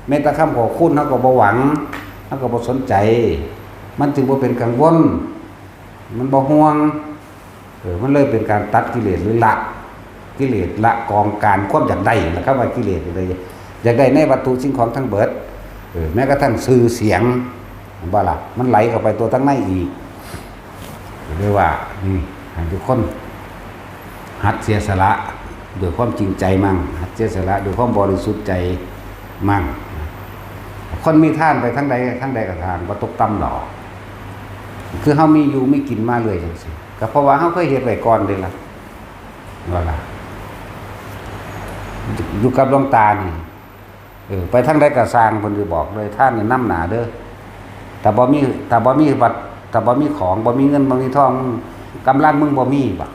แม้แต่คำขอบคุณ เฮาก็บ่หวัง เฮาก็บ่สนใจ มันจึงบ่เป็นกังวล มันบ่ห่วง เออ มันเลยเป็นการตัดกิเลสหรือละกิเลส ละกองการความอยากได้ ล่ะ คำว่ากิเลสเลย อยากได้ในวัตถุสิ่งของทั้งเบิด เออ แม้กระทั่งชื่อเสียง เห็นบ่ล่ะ มันไหลเข้าไปตัวทั้งในอีก เรียกว่า นี่ ให้ทุกคน หัดเสียสละด้วยความจริงใจมั่ง หัดเสียสละด้วยความบริสุทธิ์ใจมั่ง คนมีทานไปทางใด ทางใดก็ทาง บ่ตกต่ำดอก คือเฮามีอยู่มีกินมาเรื่อยจั่งซี้ ก็เพราะว่าเฮาเคยเฮ็ดไว้ก่อนเด้ล่ะ ว่าล่ะ อยู่กับหลวงตานี่ เออ ไปทางใดก็ซ่าง เพิ่นสิบอกเลย ทานนี่นำหน้าเด้อ ถ้าบ่มี ถ้าบ่มีบัตร ถ้าบ่มีของ บ่มีเงิน บ่มีทอง กำลังมึงบ่มีบ่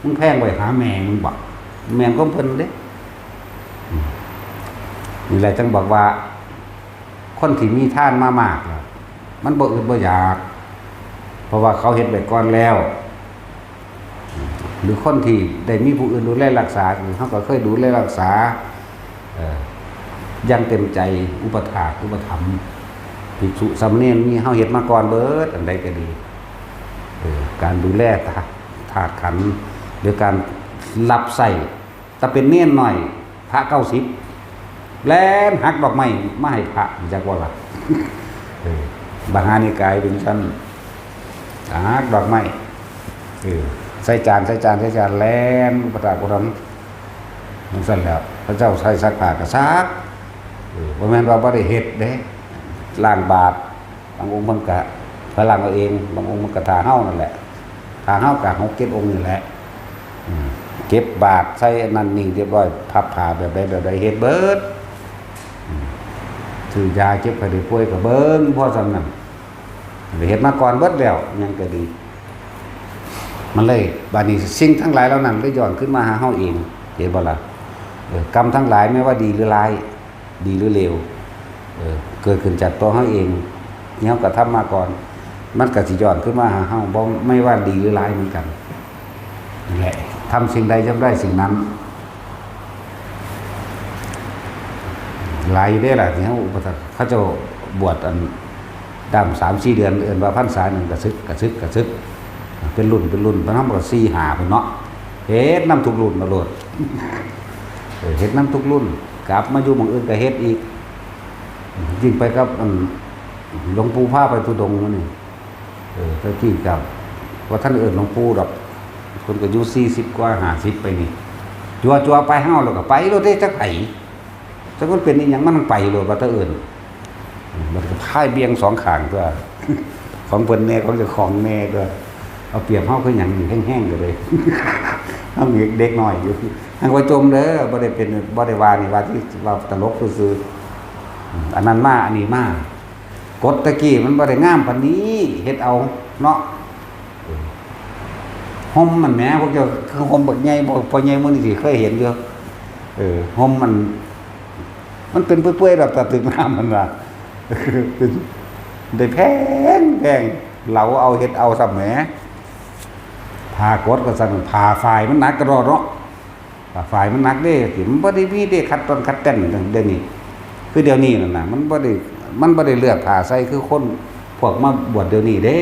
มึงแพงไว้หาแม่มึงบ่ แม่นของเพิ่นเด้ อืม นี่แหละจั่งบอกว่า คนที่มีทานมามากแล้ว มันบ่อึดบ่อยาก เพราะว่าเขาเฮ็ดไว้ก่อนแล้ว หรือคนที่ได้มีผู้อื่นดูแลรักษา เฮาก็เคยดูแลรักษา เอ่อ อย่างเต็มใจ อุปถากอุปถัมภ์ ภิกษุสามเณร มี เฮาเฮ็ดมาก่อนเบิด อันใดก็ดี เอ่อ การดูแลธาตุ ธาตุขันธ์ หรือการรับใช้ ถ้าเป็นเณรน้อย พระเก้าสิบ แล่นหักดอกไม้มาให้พระ จักว่าล่ะ เออ มหานิกายเป็นซั่น หักดอกไม้ เออ ใส่จาน ใส่จาน ใส่จาน แล่นอุปถากอุปถัมภ์ จั่งซั่นแหล้ว พระเจ้าใส่ซักผ้าก็ซัก เออ บ่แม่นว่าบ่ได้เฮ็ดเด้ ล้างบาตร บางองค์เพิ่นก็ไปล้างเอาเอง บางองค์เพิ่นก็ถ่าเฮานั่นแหละ ถ่าเฮาก็หกเจ็ดองค์นี่แหละ อืม เก็บบาตรใส่อันนั้นนี่เรียบร้อย พับผ้าแบบใดแบบใด เฮ็ดเบิด อืม ซื้อยาเก็บไข้ได้ป่วยก็เบิ่ง พอส่ำนั้น เฮ็ดมาก่อนเบิดแล้ว หยังก็ดี มันเลย บาดนี้สิ่งทั้งหลายเหล่านั้นเลยย้อนคืนมาหาเฮาเอง เห็นบ่ล่ะ เออ กรรมทั้งหลาย ไม่ว่าดีหรือร้าย ดีหรือเลว เออ เกิดขึ้นจากตัวเฮาเอง ที่เฮากระทำมาก่อน มันก็สิย้อนคืนมาหาเฮา บ่ ไม่ว่าดีหรือร้ายเหมือนกัน นั่นแหละ ทำสิ่งใดย่อมได้สิ่งนั้น หลายอยู่เด้ล่ะ ที่เฮาอุปสรรค เขาเจ้าบวชอัน ดำสามสี่เดือน เอิ้นว่าพรรษาหนึ่ง กระสึก กระสึก กระสึก เป็นรุ่น เป็นรุ่น พระนำก็สี่ห้าพุ้นเนาะ เฮ็ดนำทุกรุ่นมาโลด เออ เฮ็ดนำทุกรุ่น กลับมาอยู่หม่องอื่นก็เฮ็ดอีก ยิ่งไปกับอัน หลวงปู่พาไปธุดงค์มื้อนี้ เออ ตะกี้ก็บ่ทันเอิ้นหลวงปู่ดอก เพิ่นก็อยู่สี่สิบกว่า ห้าสิบไปนี่ จั่วๆ ไปเฮา แล้วก็ไปโลดเด้ จักไผ จักมันเป็นอีหยัง มันไปโลด ว่าแต่เอิ้น มันก็พายเบี่ยงสองข้างตัว ของเพิ่นแน่ ของเจ้าของแน่ตัว เอาเปรียบเฮาคือหยัง แฮงๆ ก็เลย เฮาเด็กน้อยอยู่ หังว่าจมเด้อ บ่ได้เป็น บ่ได้ว่านี่ ว่าที่ ว่าตลกซื่อๆ อืม อันนั้นมา อันนี้มา กฎตะกี้มันบ่ได้งามปานนี้ เฮ็ดเอาเนาะ เออ ห่มมันแหม พวกเจ้าคือห่มบักใหญ่ บ่ พ่อใหญ่มื้อนี้สิเคยเห็นอยู่ เออ ห่มมัน มันเป็นเปื่อยๆ ดอก ตาตึกน้ำมันว่า ได้แพง แพง เหลาเอา เฮ็ดเอาซ้ำแหม ผ้ากดก็ซั่น ผ้าฝ้ายมันหนักกระดอกเนาะ ผ้าฝ้ายมันหนักเด้ มันบ่ได้มีเด้ คัดตอนคัดแต้นเดี๋ยวนี้ คือเดี๋ยวนี้นั่นน่ะ มันบ่ได้ มันบ่ได้เลือกผ้าใส่คือคนพวกมาบวชเดี๋ยวนี้เด้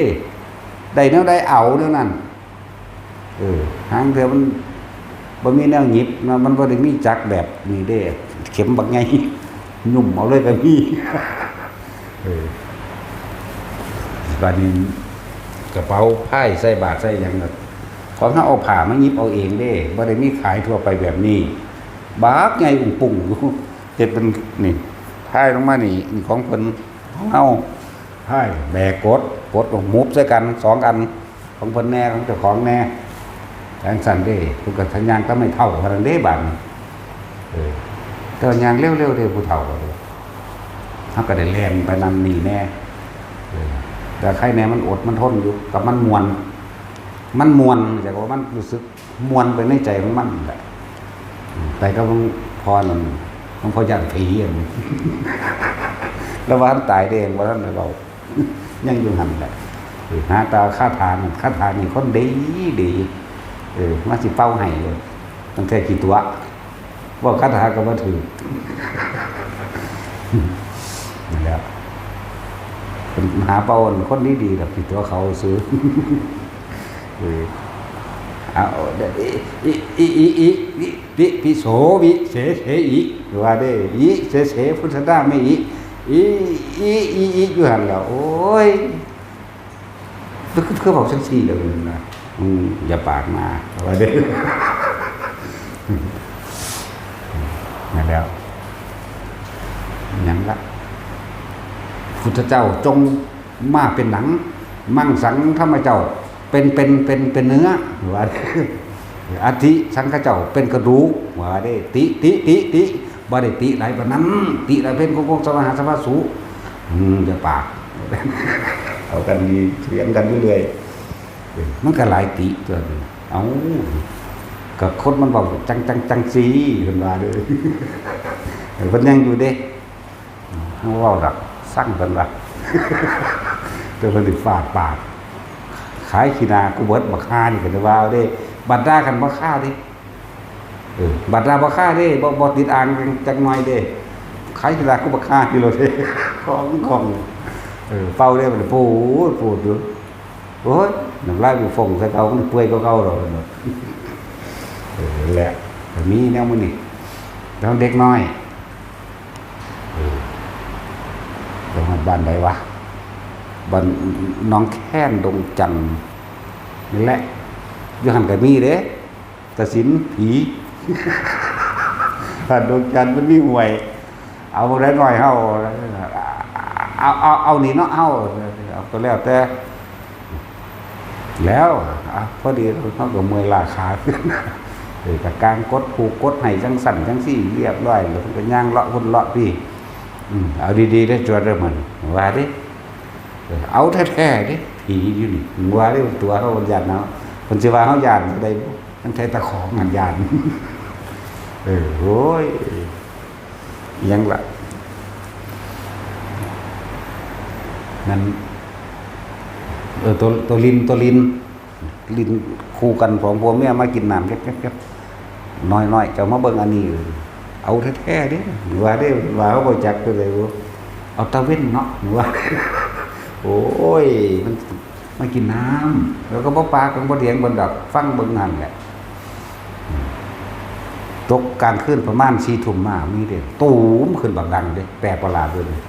ได้แนวใดเอาแนวนั้น เออ หางเทื่อมันบ่มีแนวหยิบเนาะ มันบ่ได้มีจักรแบบนี้เด้ เข็มบักใหญ่ หยุ่มเอาเลยก็มี เออ บาดนี้กระเป๋าพายใส่บาตรใส่หยังน่ะ ของเฮาเอาผ้ามาหยิบเอาเองเด้ บ่ได้มีขายทั่วไปแบบนี้ บักใหญ่อุ้งปุ้งอยู่ เฮ็ดเป็นนี่ พายลงมานี่ นี่ของเพิ่น ของเฮา พายแบกกด กดก็หุบใส่กันสองอัน ของเพิ่นแน่ ของเจ้าของแน่ จั่งซั้นเด้ เพิ่นก็ทะย่างแต่ไม้เท้าเท่านั้นเด้ บาดนี้ เออ แต่ว่าย่างเร็วๆ เด้ ผู้เฒ่าก็เด้ เฮาก็ได้แล่นไปนั่นนี่แน่ เออ แต่ใครแน่มันอดมันทนอยู่ กับมันม่วน มันม่วน แต่ว่ามันรู้สึกม่วนไปในใจของมันนั่นแหละ อืม ไปกับหลวงพ่อนั่น หลวงพ่อย้านผีอันนี้ แล้วว่าท่านตายเด้ ว่าท่านได้เว้า ยังอยู่หั่นแหละ เออ หาแต่คาถานั่น คาถานี่คนดีดี เออ มาสิเป่าให้เลย ตั้งแต่ขี้ตั๋ว เว้าคาถาก็บ่ถืก นั่นแหละ หาเป่าคนดีๆ ดอก ขี้ตั๋วเขาซื่อ เออ เอา อิ อิ อิ อิ อิ ติ ปิโส วิ เส เส อิ ว่าเด้ อิ เส เส พุทธนาเม อิ อิ อิ อิ อิ อยู่หั่นแหละ โอ้ย คือ คือบอกจังซี่เลยนะ อืม อย่าปากมา ว่าเด้ นั่นแล้ว หยังละ พุทธเจ้าจงมาเป็นหนัง มังสังธรรมเจ้า เป็น เป็น เป็น เป็นเนื้อ ว่า อัฐิสังฆเจ้าเป็นกระดูก ว่าเด้ ติ ติ ติ ติ บ่ได้ติหลายปานนั้น ติหลายเป็นของของสวหาสวาสุ อืม อย่าปาก เอากันดี เถียงกันอยู่เรื่อย เออ มันก็หลายติตัวนี้ เอ้า ก็คนมันเว้าจัง จัง จังซี่ เพิ่นว่าเด้อ เออ เพิ่นยังอยู่เด้ เฮาเว้าดอก สั่งเพิ่นว่า แต่เพิ่นสิฟาดปาก ขายขี้หน้ากูเบิดบักห่านี่ก็ได้ว่าเอาเด้ บัดด่ากันบ่คาเด้ เออ บัดด่าบ่คาเด้ บ่ บ่ติดอ่างจักหน่อยเด้ ขายขี้หน้ากูบักห่านี่โลดเด้ ของ ของ เออ เป่าเด้ บัดนี้ ปูด ปูดอยู่ โอ้ย น้ำลายกูฟองใส่เขา มันเปื่อยกว่าเก่าดอก เออ แหละ ก็มีแนวมื้อนี้ แล้วเด็กน้อย เออ ไปฮอดบ้านใดวะ บ้านหนองแคนดงจันทน์นี่แหละ อยู่หั่นก็มีเด้ ตาสินผี บ้านดงจันทน์มันมีห้วย เอาบ่ได้น้อยเฮา เอา เอา เอานี่เนาะ เฮา เอาก็แล้วแต่ แล้ว อ่ะ พอดีเฮาก็เมื่อยล้าขาขึ้น เออ ก็กางกฎผูกกฎให้จั่งซั้นจั่งซี้เรียบร้อย แล้วเพิ่นก็ย่างเลาะพุ้นเลาะพี้ อืม เอาดีๆ เด้อ จวดเด้อ มื้อนี้ ว่าเด้ เออ เอาแท้ๆ เด้ ผีอยู่นี่ ว่าเด้ ตัวเฮาย้านเนาะ เพิ่นสิว่าเฮาย้านจั่งใด๋บุ มันแท้ตะของหั้นย้าน เออ โอ้ย อิหยังล่ะ นั่น เออ ตัว ตัวลิน ตัวลิน ลินคู่กัน สองผัวเมียมากินน้ำ แก๊บๆๆ น้อยๆ เจ้ามาเบิ่งอันนี้ เออ เอาแท้ๆ เด้ ว่าเด้ ว่าเฮาบ่จักตัวใด๋บุ เอาตาเว้นเนาะ ว่า โอ้ย มัน มากินน้ำ แล้วก็บ่ปากกันบ่เถียงกันดอก ฟังเบิ่งหั่นแหละ ตกกลางคืนประมาณสี่ทุ่มมา มีเด้ ตูมขึ้นบักดังเด้ แปลกประหลาดเลย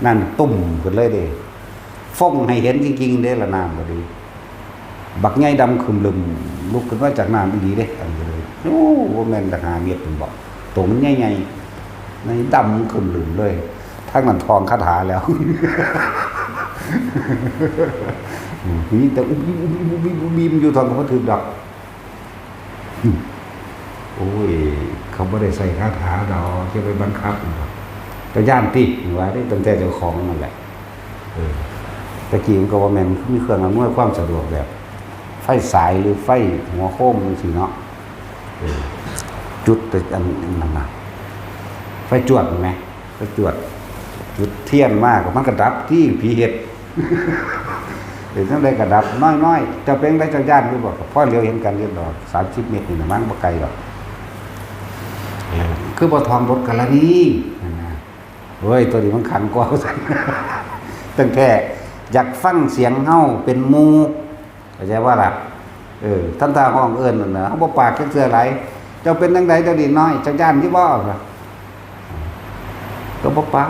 นั่นตุ้มขึ้นเลยเด้ ฟงให้เห็นจริงๆ เด้ ละน้ำก็ดี บักใหญ่ดำครึมลึม ลุกขึ้นมาจากน้ำอีหลีเด้ อันนี้เลย โอ้ บ่แม่นตั้งห้าเมตรพุ้นบ่ โตมันใหญ่ๆ ในดำครึมลึมเลย ทางนั้นท่องคาถาแล้ว อืม มีแต่อุบอิบอุบอิบอุบอิบอุบอิบอยู่ ท่องก็บ่ถืกดอก อืม โอ้ย เขาบ่ได้ใส่คาถาดอก จะไปบังคับมันดอก ก็ย้านติ ว่าเด้ ตั้งแต่เจ้าของนั่นแหละ เออ ตะกี้มันก็ว่าแม่นมีเครื่องอำนวยความสะดวกแบบ ไฟสายหรือไฟหัวโคมจั่งซี้เนาะ เออ จุดแต่อันนั้นน่ะ ไฟจวดแหม ไฟจวด จุดเทียนมาก็มันก็ดับติ ผีเฮ็ด เฮ็ดจั่งใด๋ก็ดับ น้อยๆ เจ้าเป็นจั่งใด๋ เจ้าย้านอยู่บ่ ก็พอเหลียวเห็นกันอยู่ดอก สามสิบเมตรนี่น่ะ มันบ่ไกลดอก เออ คือบ่ท่องบทกรณีนั่นน่ะ โอ้ย ตัวนี้มันขังกว่า ตั้งแต่อยากฟังเสียงเฮาเป็นหมู่ เข้าใจบ่ล่ะ เออ ทำท่าฮ้องเอิ้นนั่นน่ะ เฮาบ่ปากจักเทื่อหลาย เจ้าเป็นจั่งใด๋ เจ้านี่น้อย เจ้าย้านอยู่บ่ ก็บ่ปาก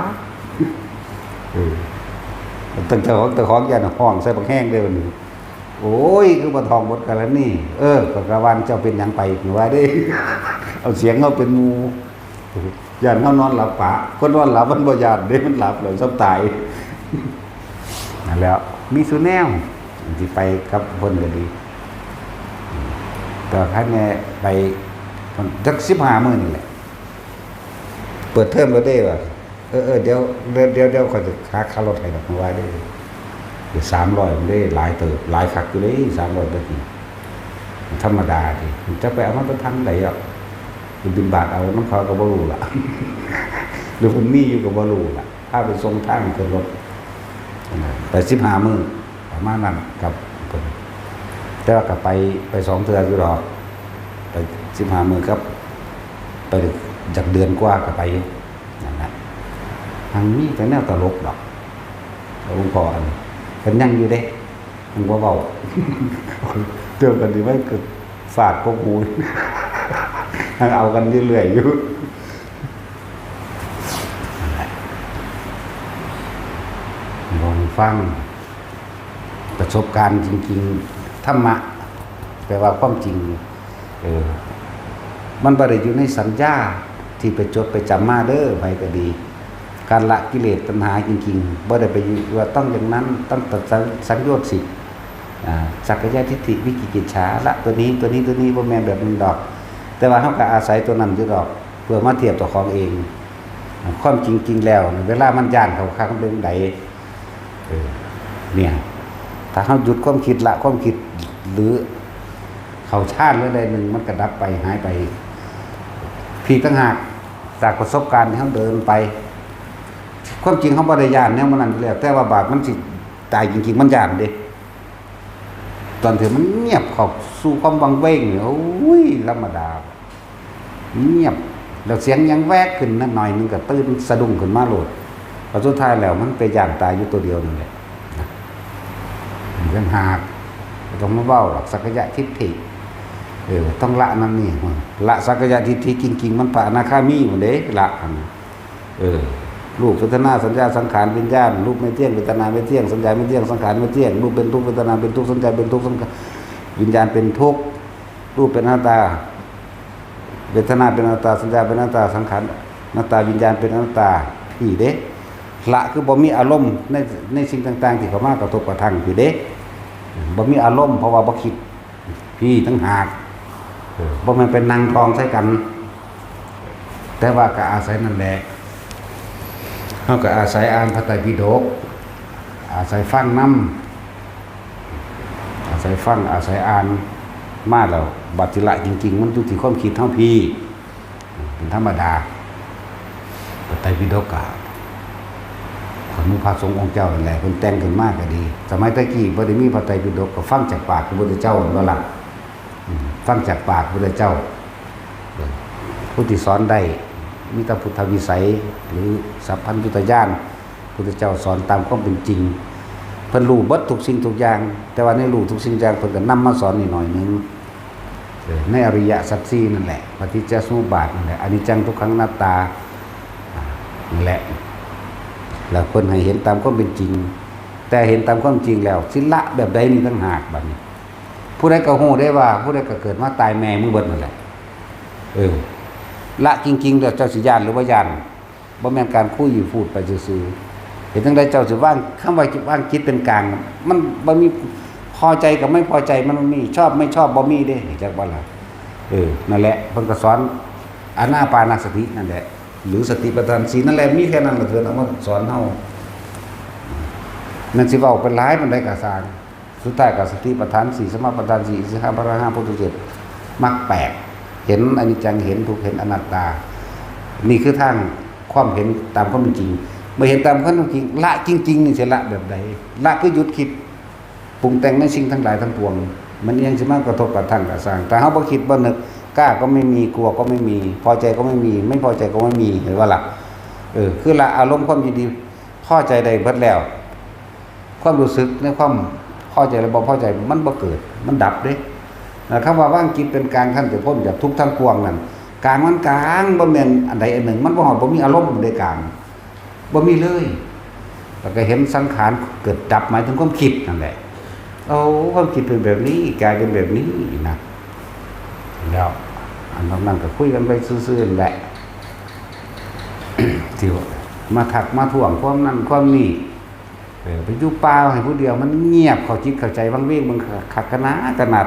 เออ ตั้งแต่ของ แต่ของย้านฮ้องใส่บักแฮงเด้อบัดนี้ โอ้ย คือบ่ท่องบทกรณี เออ ข้อยก็ว่าเจ้าเป็นหยังไป ว่าเด้ เอาเสียงเฮาเป็นหมู่ ย้านเฮานอนหลับปะ คนนอนหลับมันบ่ย้านเด้ มันหลับแล้วซ้ำตาย นั่นแหล้ว มีซุแนว สิไปกับเพิ่นก็ดี แต่คันแม่ไป จักสิบห้ามื้อนี่แหละ เปิดเทอมแล้วเด้ว่า เออ เออ เดี๋ยว เดี๋ยว เดี๋ยว เดี๋ยวข้อยจะหาค่ารถให้ดอก ว่าเด้ เดี๋ยวสามร้อย มันได้หลายเติบ หลายคักอยู่เด้ สามร้อย ตะกี้ ธรรมดาติ จักไปเอามาแต่ทางใด๋อ่ะ ไปบิณฑบาตเอานำเขาก็บ่ฮู้ล่ะ หรือเพิ่นมีอยู่ก็บ่ฮู้ล่ะ พาไปส่งทางขึ้นรถ ไปสิบห้ามื้อ ประมาณนั้น กับเพิ่น แต่ว่าก็ไป ไปสองเทื่ออยู่ดอก ไปสิบห้ามื้อกับ ไปจักเดือนกว่าก็ไปอยู่ นั่นแหละ มันมีแต่แนวตลกดอก หลวงพ่ออัน เพิ่นยังอยู่เด้ มันบ่เว้า เทื่อกันนี่มันก็ฟาดพวกกู ยังเอากันอยู่เรื่อยอยู่ ลองฟัง ประสบการณ์จริงๆ ธรรมะ แปลว่าความจริง เออ มันบ่ได้อยู่ในสัญญาที่ไปจดไปจำมาเด้อ ไผก็ดี การละกิเลสตัณหาจริงๆ บ่ได้ไปอยู่ว่าต้องอย่างนั้น ต้องตัดสัง สังโยชน์สิบ อ่า สักกายทิฏฐิ วิจิกิจฉา ละตัวนี้ ตัวนี้ ตัวนี้ บ่แม่นแบบนั้นดอก แต่ว่าเฮาก็อาศัยตัวนั้นอยู่ดอก เพื่อมาเทียบเจ้าของเอง ความจริงๆ แล้ว เวลามันย้านเข้าคักมันเป็นจั่งใด เออ เนี่ย ถ้าเฮาหยุดความคิด ละความคิด หรือเข้าฌานหรือใดหนึ่ง มันก็ดับไป หายไป พี้ต่างหาก จากประสบการณ์ที่เฮาเดินไป ความจริงเฮาบ่ได้ย้านแนวมันนั้นอยู่แล้ว แต่ว่าบาดมันสิตายจริงๆ มันย้านเด้ ตอนที่มันเงียบเข้าสู่ความวังเวงนี่ โอ้ย ธรรมดา เงียบ แล้วเสียงหยังแวกขึ้นนิดหน่อยหนึ่งก็ตื่นสะดุ้งขึ้นมาโลด แล้วสุดท้ายแล้วมันไปย้านตายอยู่ตัวเดียวนั่นแหละ นะ เรื่องหาก บ่ต้องมาเว้าดอก สักกายทิฏฐิ เออ ต้องละนั่นนี่ ละสักกายทิฏฐิจริงๆ มันพระอนาคามีพุ้นเด้ ละอัน เออ รูป เวทนา สัญญา สังขาร วิญญาณ รูปไม่เที่ยง เวทนาไม่เที่ยง สัญญาไม่เที่ยง สังขารไม่เที่ยง รูปเป็นทุกข์ เวทนาเป็นทุกข์ สัญญาเป็นทุกข์ สังขาร วิญญาณเป็นทุกข์ รูปเป็นอนัตตา เวทนาเป็นอนัตตา สัญญาเป็นอนัตตา สังขารอนัตตา วิญญาณเป็นอนัตตา พี้เด้ ละคือบ่มีอารมณ์ใน ในสิ่งต่างๆ ที่เข้ามากระทบกระทั่ง พี้เด้ บ่มีอารมณ์ เพราะว่าบ่คิด พี้ต่างหาก เออ บ่แม่นไปนั่งทองใส่กัน แต่ว่าก็อาศัยนั่นแหละ เฮาก็อาศัยอ่านพระไตรปิฎก อาศัยฟังนำ อาศัยฟัง อาศัยอ่านมาแล้ว บัดสิละจริงๆ มันอยู่ที่ความคิดเฮาพี้ เป็นธรรมดา พระไตรปิฎกก็ ของพระสงฆ์องค์เจ้านั่นแหละ เพิ่นแต่งขึ้นมาก็ดี สมัยตะกี้บ่ได้มีพระไตรปิฎก ก็ฟังจากปากพระพุทธเจ้านั่นล่ะ อืม ฟังจากปากพระพุทธเจ้า เออ ผู้ที่สอนได้ มีแต่พุทธวิสัย หรือสัพพัญญุตญาณ พุทธเจ้าสอนตามความเป็นจริง เพิ่นรู้เบิดทุกสิ่งทุกอย่าง แต่ว่าในรู้ทุกสิ่งอย่าง เพิ่นก็นำมาสอนนิดหน่อยหนึ่ง เออ ในอริยสัจสี่นั่นแหละ ปฏิจจสมุปบาทนั่นแหละ อนิจจังทุกขังอนัตตา อ่า นั่นแหละ แล้วเพิ่นให้เห็นตามความเป็นจริง แต่เห็นตามความจริงแล้ว สิละแบบใดนี่ต่างหากบัดนี้ ผู้ใดก็ฮู้ได้ว่า ผู้ใดก็เกิดมาตายแม่มึงเบิดนั่นแหละ เออ ละจริงๆ แล้วเจ้าสิย้านหรือบ่ย้าน บ่แม่นการคุยพูดไปซื่อๆ เฮ็ดจั่งใดเจ้าสิวาง คำว่าวางจิตเป็นกลาง มันบ่มี พอใจกับไม่พอใจมันบ่มี ชอบไม่ชอบบ่มีเด้ จักบ่ล่ะ เออ นั่นแหละ เพิ่นก็สอนอานาปานสตินั่นแหละ หรือสติปัฏฐานสี่นั่นแหละ มีแค่นั้นล่ะ เพิ่นเอามาสอนเฮา นั่นสิเว้าไปหลายปานใดก็ซ่าง สุดท้ายก็สติปัฏฐานสี่ สมาปัฏฐานสี่ อิทธิห้า พละห้า โพชฌังค์เจ็ด มรรคแปด เห็นอนิจจัง เห็นทุกข์ เห็นอนัตตา นี่คือทางความเห็นตามความเป็นจริง เมื่อเห็นตามความเป็นจริง ละจริงๆ นี่สิละแบบใด ละคือหยุดคิด ปรุงแต่งในสิ่งทั้งหลายทั้งปวง มันยังสิมากระทบกระทั่งกระซ่าง ถ้าเฮาบ่คิดบ่นึก กล้าก็ไม่มี กลัวก็ไม่มี พอใจก็ไม่มี ไม่พอใจก็ไม่มี เห็นบ่ล่ะ เออ คือละอารมณ์ความยินดี พอใจได้เบิดแล้ว ความรู้สึกในความพอใจและบ่พอใจ มันบ่เกิด มันดับเด้ นะ คำว่าวางจิตเป็นกลาง ท่านจะพ้นจากทุกข์ทั้งปวงนั่น กลางมันกลาง บ่แม่นอันใดอันหนึ่ง มันบ่ฮอด บ่มีอารมณ์ใดกลาง บ่มีเลย แล้วก็เห็นสังขารเกิดดับ หมายถึงความคิดนั่นแหละ โอ้ ความคิดเป็นแบบนี้ กลายเป็นแบบนี้นะ แล้ว อันนั้นก็คุยกันไปซื่อๆนั่นแหละ ที่มาทักมาท้วงความนั่นความนี่ เออ ไปอยู่ป่าให้ผู้เดียว มันเงียบ เข้าจิตเข้าใจ วังเวง มันคักขนาดขนาด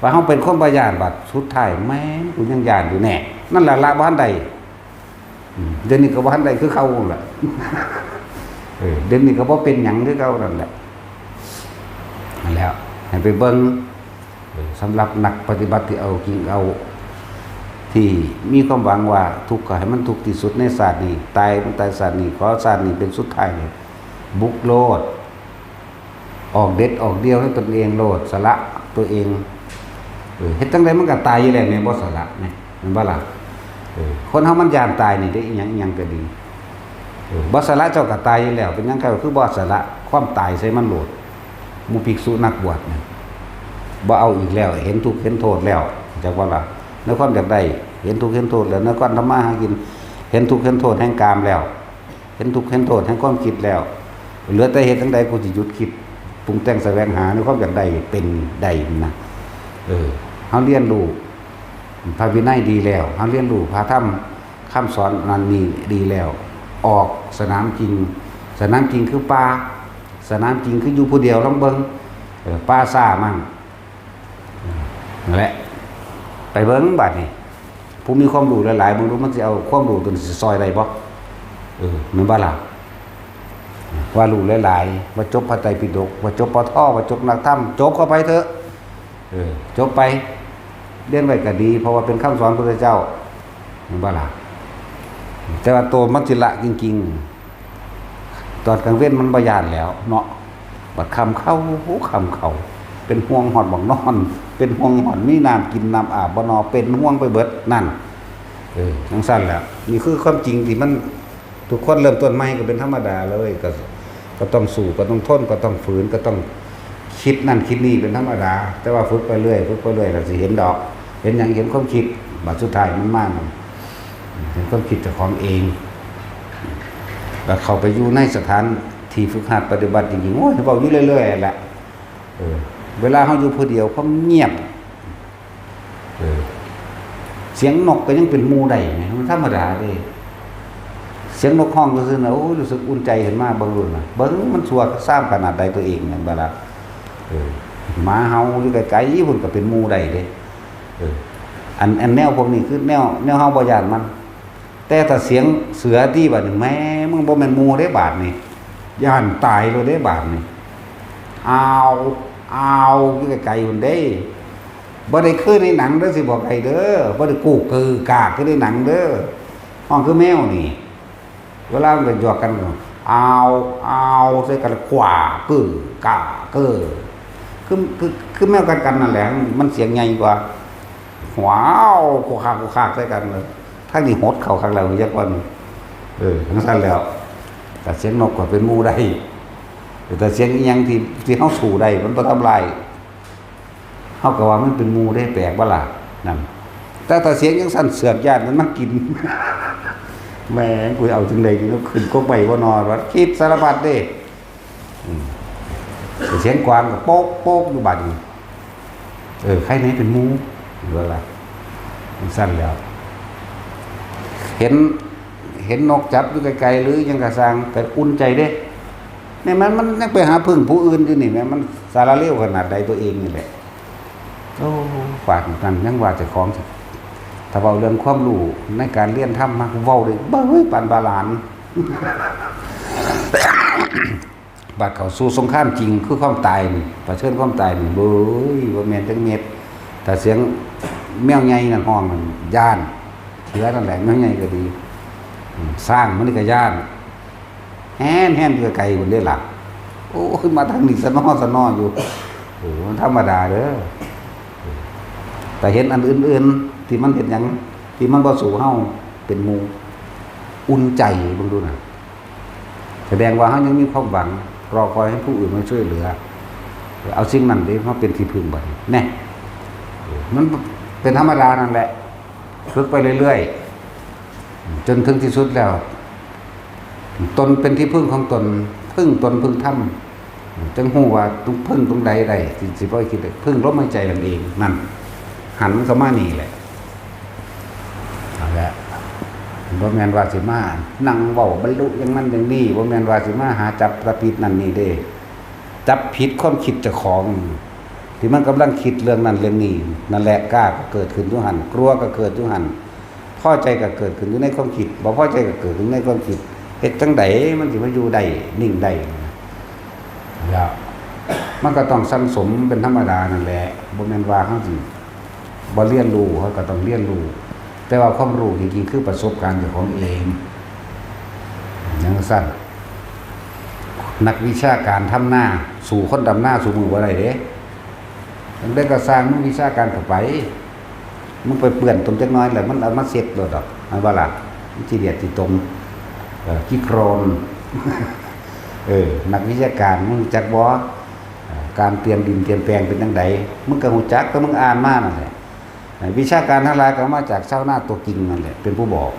ว่าเฮาเป็นคนบ่ย้าน บัดสุดท้าย แม่ง กูยังย้านอยู่แน่ นั่นแหละ ละบ่ทันได้ อืม เดี๋ยวนี้ก็บ่ทันได้คือเก่านั่นแหละ เออ เดี๋ยวนี้ก็บ่เป็นหยังคือเก่านั่นแหละ นั่นแหล้ว ให้ไปเบิ่ง เออ สำหรับนักปฏิบัติที่เอาจริงเอา ที่มีความหวังว่าทุกข์ก็ให้มันทุกข์ที่สุดในชาตินี้ ตายมันตายชาตินี้ ขอชาตินี้เป็นสุดท้ายเลย บุกโลด ออกเด็ดออกเดี่ยวให้ตนเองโลด สละตัวเอง เออ เฮ็ดจั่งใดมันก็ตายอยู่แล้วแม่นบ่ สละแม่น แม่นบ่ล่ะ เออ คนเฮามันย้านตายนี่เด้ อิหยังอิหยังก็ดี เออ บ่สละเจ้าก็ตายอยู่แล้ว เป็นหยังเจ้าคือบ่สละความตายใส่มันโลด หมู่ภิกษุนักบวชเนี่ย บ่เอาอีกแล้ว เห็นทุกข์เห็นโทษแล้ว จักว่าล่ะ ในความอยากได้ เห็นทุกข์เห็นโทษแล้ว ในความทำมาหากิน เห็นทุกข์เห็นโทษแห่งกามแล้ว เห็นทุกข์เห็นโทษแห่งความคิดแล้ว เหลือแต่เฮ็ดจั่งใดกูสิหยุดคิด ปรุงแต่งแสวงหาในความอยากได้เป็นได้นะ เออ เฮาเรียนรู้ พระวินัยดีแล้ว เฮาเรียนรู้พระธรรมคำสอนนั้นนี่ดีแล้ว ออกสนามจริง สนามจริงคือป่า สนามจริงคืออยู่ผู้เดียว ลองเบิ่ง เออ ป่าช้ามั่ง นั่นแหละ ไปเบิ่งบัดนี้ ผู้มีความรู้หลายๆ เบิ่งดูมันสิเอาความรู้ตัวนี้สิซอยได้บ่ เออ แม่นบ่ล่ะ ว่ารู้หลายๆ ว่าจบพระไตรปิฎก ว่าจบ ป.ท ว่าจบนักธรรม จบเข้าไปเถอะ เออ จบไป เรียนไว้ก็ดี เพราะว่าเป็นคำสอนพระพุทธเจ้า แม่นบ่ล่ะ แต่ว่าตัวมันสิละจริงๆ ตอนกลางเว็นมันบ่ย้านแล้วเนาะ บัดค่ำเข้า ค่ำเข้า เป็นห่วงฮอดหม่องนอน เป็นห่วงฮอดมีน้ำกินน้ำอาบบ่นอ เป็นห่วงไปเบิดนั่น เออ จั่งซั้นแหละ นี่คือความจริงที่มัน ทุกคนเริ่มต้นใหม่ก็เป็นธรรมดาเลย ก็ ก็ต้องสู้ ก็ต้องทน ก็ต้องฝืน ก็ต้องคิดนั่นคิดนี่เป็นธรรมดา แต่ว่าฝึกไปเรื่อย ฝึกไปเรื่อย แล้วสิเห็นดอก เห็นหยัง เห็นความคิด บัดสุดท้ายมันมา เห็นความคิดเจ้าของเอง แล้วเข้าไปอยู่ในสถานที่ฝึกหัดปฏิบัติจริงๆ โอ้ย เว้าอยู่เรื่อยๆ แหละ เออ เวลาเฮาอยู่ผู้เดียว ความเงียบ เออ เสียงนกก็ยังเป็นหมู่ได้ไง มันธรรมดาเด้ เสียงนกฮ้องซื่อๆนะ โอ้ย รู้สึกอุ่นใจขึ้นมา เบิ่งดูนะ เบิ่งมันชั่วซามขนาดใดตัวเองนั่นบ่ล่ะ เออ หมาเห่าอยู่ไกลๆ พุ้นก็เป็นหมู่ได้เด้ เออ อัน อันแนวพวกนี้คือแนว แนวเฮาบ่ย้านมัน แต่ถ้าเสียงเสือตี้บาดนี่ แหม มึงบ่แม่นหมู่เด้บาดนี่ ย้านตายเลยเด้บาดนี่ อ้าว อ้าว อยู่ไกลๆพุ้นเด้ บ่ได้คือในหนังเด้อ สิบอกให้เด้อ บ่ได้กู้กือกากคือในหนังเด้อ ฮ้องคือแมวนี่ เวลามันก็หยอกกัน อ้าว อ้าว ใส่กัน กว่า กือ กา เกิอ คือ คือ คือแมวกัดกันนั่นแหละ มันเสียงใหญ่กว่า ว้าว โคคาก โคคาก ใส่กันเลย ทางนี้หดเข้าข้างหลังจักวัน เออ จั่งซั้นแล้ว แต่เสียงนกก็เป็นหมู่ได้ แต่เสียงอิหยังที่ ที่เฮาสู้ได้ มันบ่ทำลาย เฮาก็ว่ามันเป็นหมู่เด้ แปลกบ่ล่ะ นั่น แต่ถ้าเสียงจั่งซั้น เสือกย้านมันมากิน แหม กูเอาจั่งใด๋ดี ก็ขึ้นกกไม้บ่นอน ว่าคิดสารพัดเด้ อืม เสียงกวางก็โป๊กโป๊กอยู่บัดนี้ เออ ใครไหนเป็นหมู่ ว่าล่ะ จั่งซั้นแล้ว เห็น เห็นนกจับอยู่ไกลๆ หรือหยังก็ซ่าง แต่อุ่นใจเด้ แม่มัน มันยังไปหาพึ่งผู้อื่นอยู่นี่ แม่มันสารเลวขนาดใด๋ ตัวเองนี่แหละ โอ้ ปานนั้นยังว่าเจ้าของ ถ้าเว้าเรื่องความรู้ในการเรียนธรรม มักเว้าได้ เบ้ย ปานบาหลาน บัดเข้าสู่สงครามจริง คือความตายนี่ เผชิญความตายนี่ เบ้ย บ่แม่นจักเม็ด ถ้าเสียงแมวใหญ่นั่นฮ้องนั่น ย้าน เสือนั่นแหละ แมวใหญ่ก็ดี อืม ช้างมันนี่ก็ย้าน แฮน แฮนอยู่ไกลพุ้นเด้ล่ะ โอ้ ขึ้นมาทางนี้สะนอสะนออยู่ โอ้ มันธรรมดาเด้อ แต่เห็นอันอื่นๆ ที่มันเฮ็ดหยัง ที่มันบ่สู้เฮา เป็นหมู่ อุ่นใจ เบิ่งดูนะ แสดงว่าเฮายังมีความหวัง รอคอยให้ผู้อื่นมาช่วยเหลือ เอาสิ่งนั้นเด้มาเป็นที่พึ่งบัดนี้ แน่ มันเป็นธรรมดานั่นแหละ ฝึกไปเรื่อยๆ จนถึงที่สุดแล้ว ตนเป็นที่พึ่งของตน พึ่งตนพึ่งธรรม จั่งฮู้ว่าต้องพึ่งตรงใดได้ สิ สิบ่คิดเลย พึ่งลมหายใจนั่นเอง นั่น หันเข้ามานี่แหละ นั่นแหละ บ่แม่นว่าสิมานั่งเว้าบรรลุอย่างนั้นอย่างนี้ บ่แม่นว่าสิมาหาจับตะปิดนั่นนี่เด้ จับผิดความคิดเจ้าของ ที่มันกำลังคิดเรื่องนั้นเรื่องนี้ นั่นแหละ กล้าก็เกิดขึ้นอยู่หั่น กลัวก็เกิดอยู่หั่น พอใจก็เกิดขึ้นอยู่ในความคิด บ่พอใจก็เกิดขึ้นในความคิด เฮ็ดจั่งใดมันสิมาอยู่ได้ นิ่งได้ แล้วมันก็ต้องสั่งสมเป็นธรรมดานั่นแหละ บ่แม่นว่าเฮาสิบ่เรียนรู้ เฮาก็ต้องเรียนรู้ แต่ว่าความรู้จริงๆ คือประสบการณ์เจ้าของเอง จั่งซั้น นักวิชาการทำนา สู้คนดำนาซุมื้อบ่ได้เด้ จั่งใด๋ก็ซ่าง มึงวิชาการเข้าไป มึงไปเปื้อนตมจักหน่อยแล้วมันเอามาเช็ดโลดดอก แม่นบ่ล่ะ มันขี้เดียดขี้ตม เอ่อ ขี้โคลน เออ นักวิชาการ มึงรู้จักบ่ เอ่อ การเตรียมดินเตรียมแปลงเป็นจั่งใด มึงก็รู้จัก แต่มึงอ่านมานั่นแหละ วิชาการทั้งหลายก็มาจากชาวนาตัวจริงนั่นแหละ เป็นผู้บอก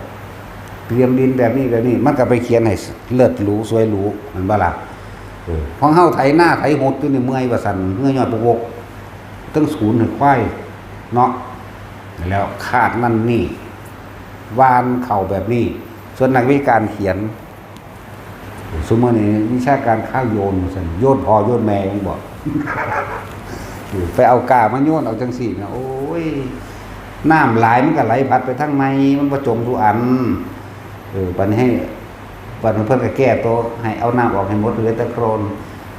เตรียมดินแบบนี้แบบนี้ มันก็ไปเขียนให้เลิศหรูสวยหรู แม่นบ่ล่ะ เออ ของเฮาไถนาไถหดอยู่นี่เมื่อยว่าซั่น เมื่อยย้อนปกบก ทั้งศูนย์ให้ควาย เนาะ แล้วคาดนั่นนี่ หว่านข้าวแบบนี้ ส่วนนักวิชาการเขียน ซุมื้อนี้วิชาการข้าวโยนว่าซั่น โยนพ่อโยนแม่ยังบอก ไปเอากล้ามาโยนเอาจั่งซี่นะ โอ้ย น้ำหลายมันก็ไหลพัดไปทางใหม่ มันบ่จมทุกอัน เออ บัดนี้ให้ บัดนี้เพิ่นก็แก้ตัว ให้เอาน้ำออกให้หมด เหลือแต่โคลน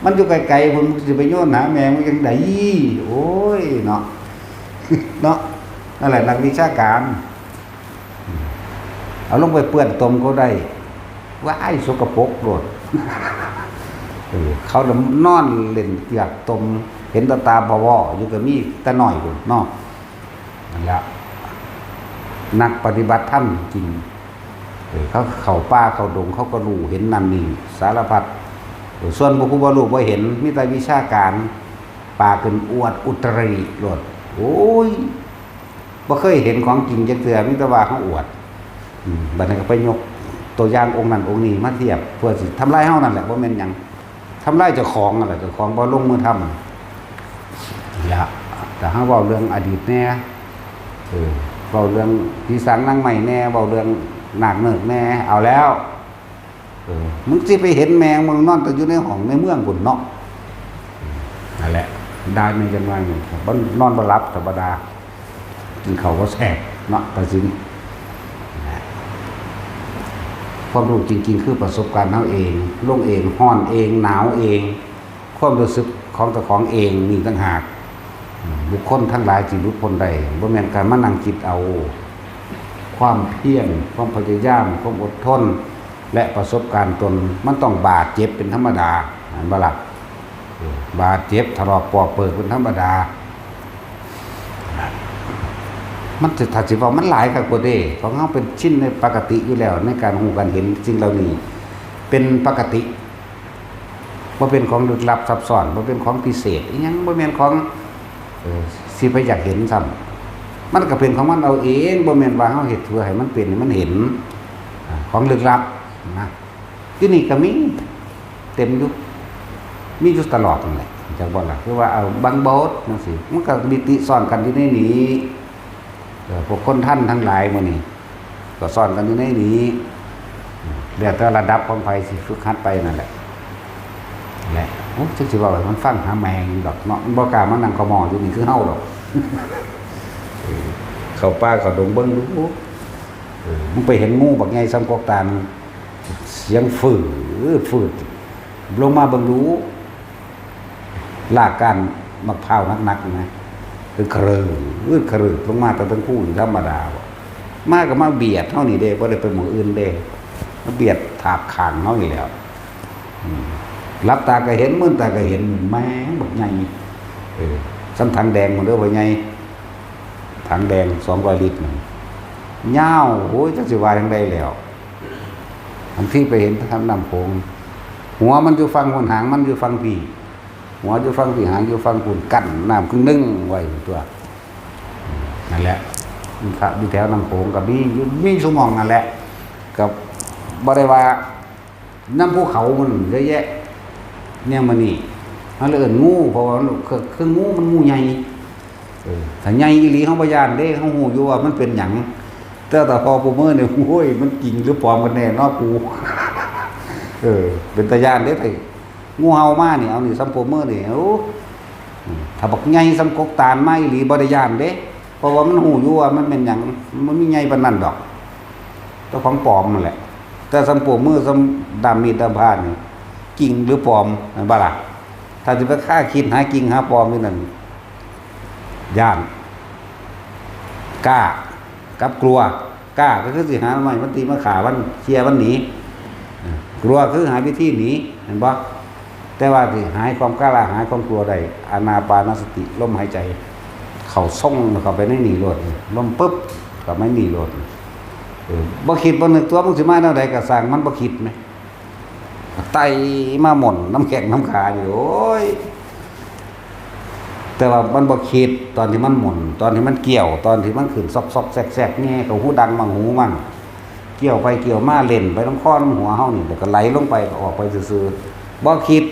มันอยู่ไกลๆพุ้น มึงสิไปโยนหาแม่มึงจั่งใด โอ้ย เนาะ เนาะ นั่นแหละนักวิชาการ เอาลงไปเปื้อนตมก็ได้ ว้าย สกปรกโลด เออ เขาน่ะนอนเล่นเกือกตม เห็นแตาตาบ่วออยู่ก็มี แต่น้อยพุ้นเนาะ นั่นแหละ นักปฏิบัติธรรมจริง เออ เขาเข้าป่าเข้าดง เขาก็รู้เห็นนั่นนี่ สารพัด เออ ส่วนพวกผู้บ่รู้บ่เห็น มีแต่วิชาการ ปากขึ้นอวดอุตริโลด โอ้ย บ่เคยเห็นของจริงจักเทื่อ มีแต่ว่าเขาอวด อืม บัดนี้ก็ไปยกตัวอย่างองค์นั้นองค์นี้มาเทียบ เพื่อสิทำลายเฮานั่นแหละ บ่แม่นหยัง ทำลายเจ้าของนั่นแหละ เจ้าของบ่ลงมือทำ อย่า แต่เฮาเว้าเรื่องอดีตแหน่ เออ เว้าเรื่องผีสางนางไม้แหน่ เว้าเรื่องนาคเนิกแหน่ เอาแล้ว เออ มึงสิไปเห็นแม่มึงนอนแต่อยู่ในห้องในเมืองพุ้นเนาะ นั่นแหละ ได้ไม่จังไร มันนอนบ่หลับธรรมดา กินข้าวบ่แซ่บเนาะ ตัดสิน ความรู้จริงๆ คือประสบการณ์เฮาเอง ลงเอง ฮ้อนเอง หนาวเอง ความรู้สึกของเจ้าของเองนี่ต่างหาก บุคคลทั้งหลายที่หลุดพ้นได้ บ่แม่นการมานั่งคิดเอา ความเพียร ความพยายาม ความอดทน และประสบการณ์ตน มันต้องบาดเจ็บเป็นธรรมดา แม่นบ่ล่ะ บาดเจ็บ ถลอกปอกเปิกเป็นธรรมดา มันสิ ถ้าสิเว้ามันหลายคักโพดเด้ ของเฮาเป็นชินในปกติอยู่แล้ว ในการรู้การเห็นสิ่งเหล่านี้ เป็นปกติ บ่เป็นของลึกลับซับซ้อน บ่เป็นของพิเศษอิหยัง บ่แม่นของ เอ่อ สิไปอยากเห็นซ้ำ มันก็เป็นของมันเอาเอง บ่แม่นว่าเฮาเฮ็ดเพื่อให้มันเป็น ให้มันเห็น อ่า ของลึกลับนะ อยู่นี่ก็มี เต็มอยู่ มีอยู่ตลอดนั่นแหละ จักบ่ล่ะ คือว่าเอาบางบทจังซี่ มันก็มิติซ้อนกันอยู่ในนี้ เอ่อ พวกคนทันทั้งหลายมื้อนี้ ก็ซ้อนกันอยู่ในนี้ แล้วแต่ระดับของไผสิฝึกหัดไปนั่นแหละ แหละ โอ้ จักสิเว้าให้มันฟังหาแม่งดอกเนาะ มันบ่กล้ามานั่งขะหม้ออยู่นี่คือเฮาดอก เออ เข้าป่าเข้าดงเบิ่งดู เออ มึงไปเห็นงูบักใหญ่ส่ำกกตาล เสียงฟืดฟืด ลงมาเบิ่งดู ลากก้านมะพร้าวหนักๆนะ คือครืดครืดลงมาแต่เทิงภูนี่ธรรมดาบ่ มาก็มาเบียดเฮานี่เด้ บ่ได้ไปหม่องอื่นเด้ มาเบียดถากข้างเฮานี่แหล้ว อืม หลับตาก็เห็น มืนตาก็เห็น แม่งบักใหญ่ เออ ส่ำถังแดงพู้นเด้อ พ่อใหญ่ ถังแดงสองร้อยลิตรนั่น ยาว โอ้ย จักสิว่าจั่งใดแล้ว บางทีไปเห็นทางน้ำโขง หัวมันอยู่ฝั่งพุ้น หางมันอยู่ฝั่งพี้ หัวอยู่ฝั่งพี้ หางอยู่ฝั่งพุ้น กั้นน้ำครึ่งหนึ่งไว้ตั๊ว นั่นแหละ มีพระอยู่แถวน้ำโขงก็มีอยู่ มีซุหม่องนั่นแหละ ก็บ่ได้ว่า นำภูเขามันเยอะแยะ แนวมื้อนี้ เฮาเลยเอิ้นงู เพราะว่ามันคือ คืองู มันงูใหญ่ เออ ถ้าใหญ่อีหลี เฮาบ่ย้านเด้ เฮาฮู้อยู่ว่ามันเป็นหยัง แต่ถ้าพอผู้มื้อนี่ โอ้ย มันจริงหรือปลอมกันแน่เนาะกู เออ เป็นตาย้านเด้ ถ้างูเห่ามานี่ เอานี่ ส่ำผู้มื้อนี่ โอ้ อืม ถ้าบักใหญ่ส่ำกกตาลมาอีหลี บ่ได้ย้านเด้ เพราะว่ามันฮู้อยู่ว่ามันเป็นหยัง มันมีใหญ่ปานนั้นดอก แต่ของปลอมนั่นแหละ แต่ส่ำผู้มื้อ ส่ำด้ามมีดด้ามพร้านี่ จริงหรือปลอม แม่นบ่ล่ะ ถ้าสิไปคาคิดหาจริงหาปลอมอยู่นั่น ย้าน กล้า กับกลัว กล้าก็คือสิหาไม้มาตีมาฆ่ามัน เคลียร์มันหนี กลัวคือหาวิธีหนี แม่นบ่ แต่ว่าสิหายความกล้า หายความกลัวได้ อานาปานสติ ลมหายใจ เข้าทรงเข้าไปในนี่โลด ลมปึ๊บ เข้ามาในนี่โลด เออ บ่คิดบ่นึกตั๊ว มึงสิมาแนวใดก็ซ่าง มันบ่คิดแหม ไต่มาหม่นน้ำแข้งน้ำขาอยู่ โอ้ย แต่ว่ามันบ่คิด ตอนที่มันหม่น ตอนที่มันเกี่ยว ตอนที่มันขึ้นซอกๆ แซกๆ แหย่เข้าหูดังมั่งหูมั่ง เกี่ยวไปเกี่ยวมา เล่นไปนำคอน้ำหัวเฮานี่ แล้วก็ไหลลงไป ก็ออกไปซื่อๆ บ่คิด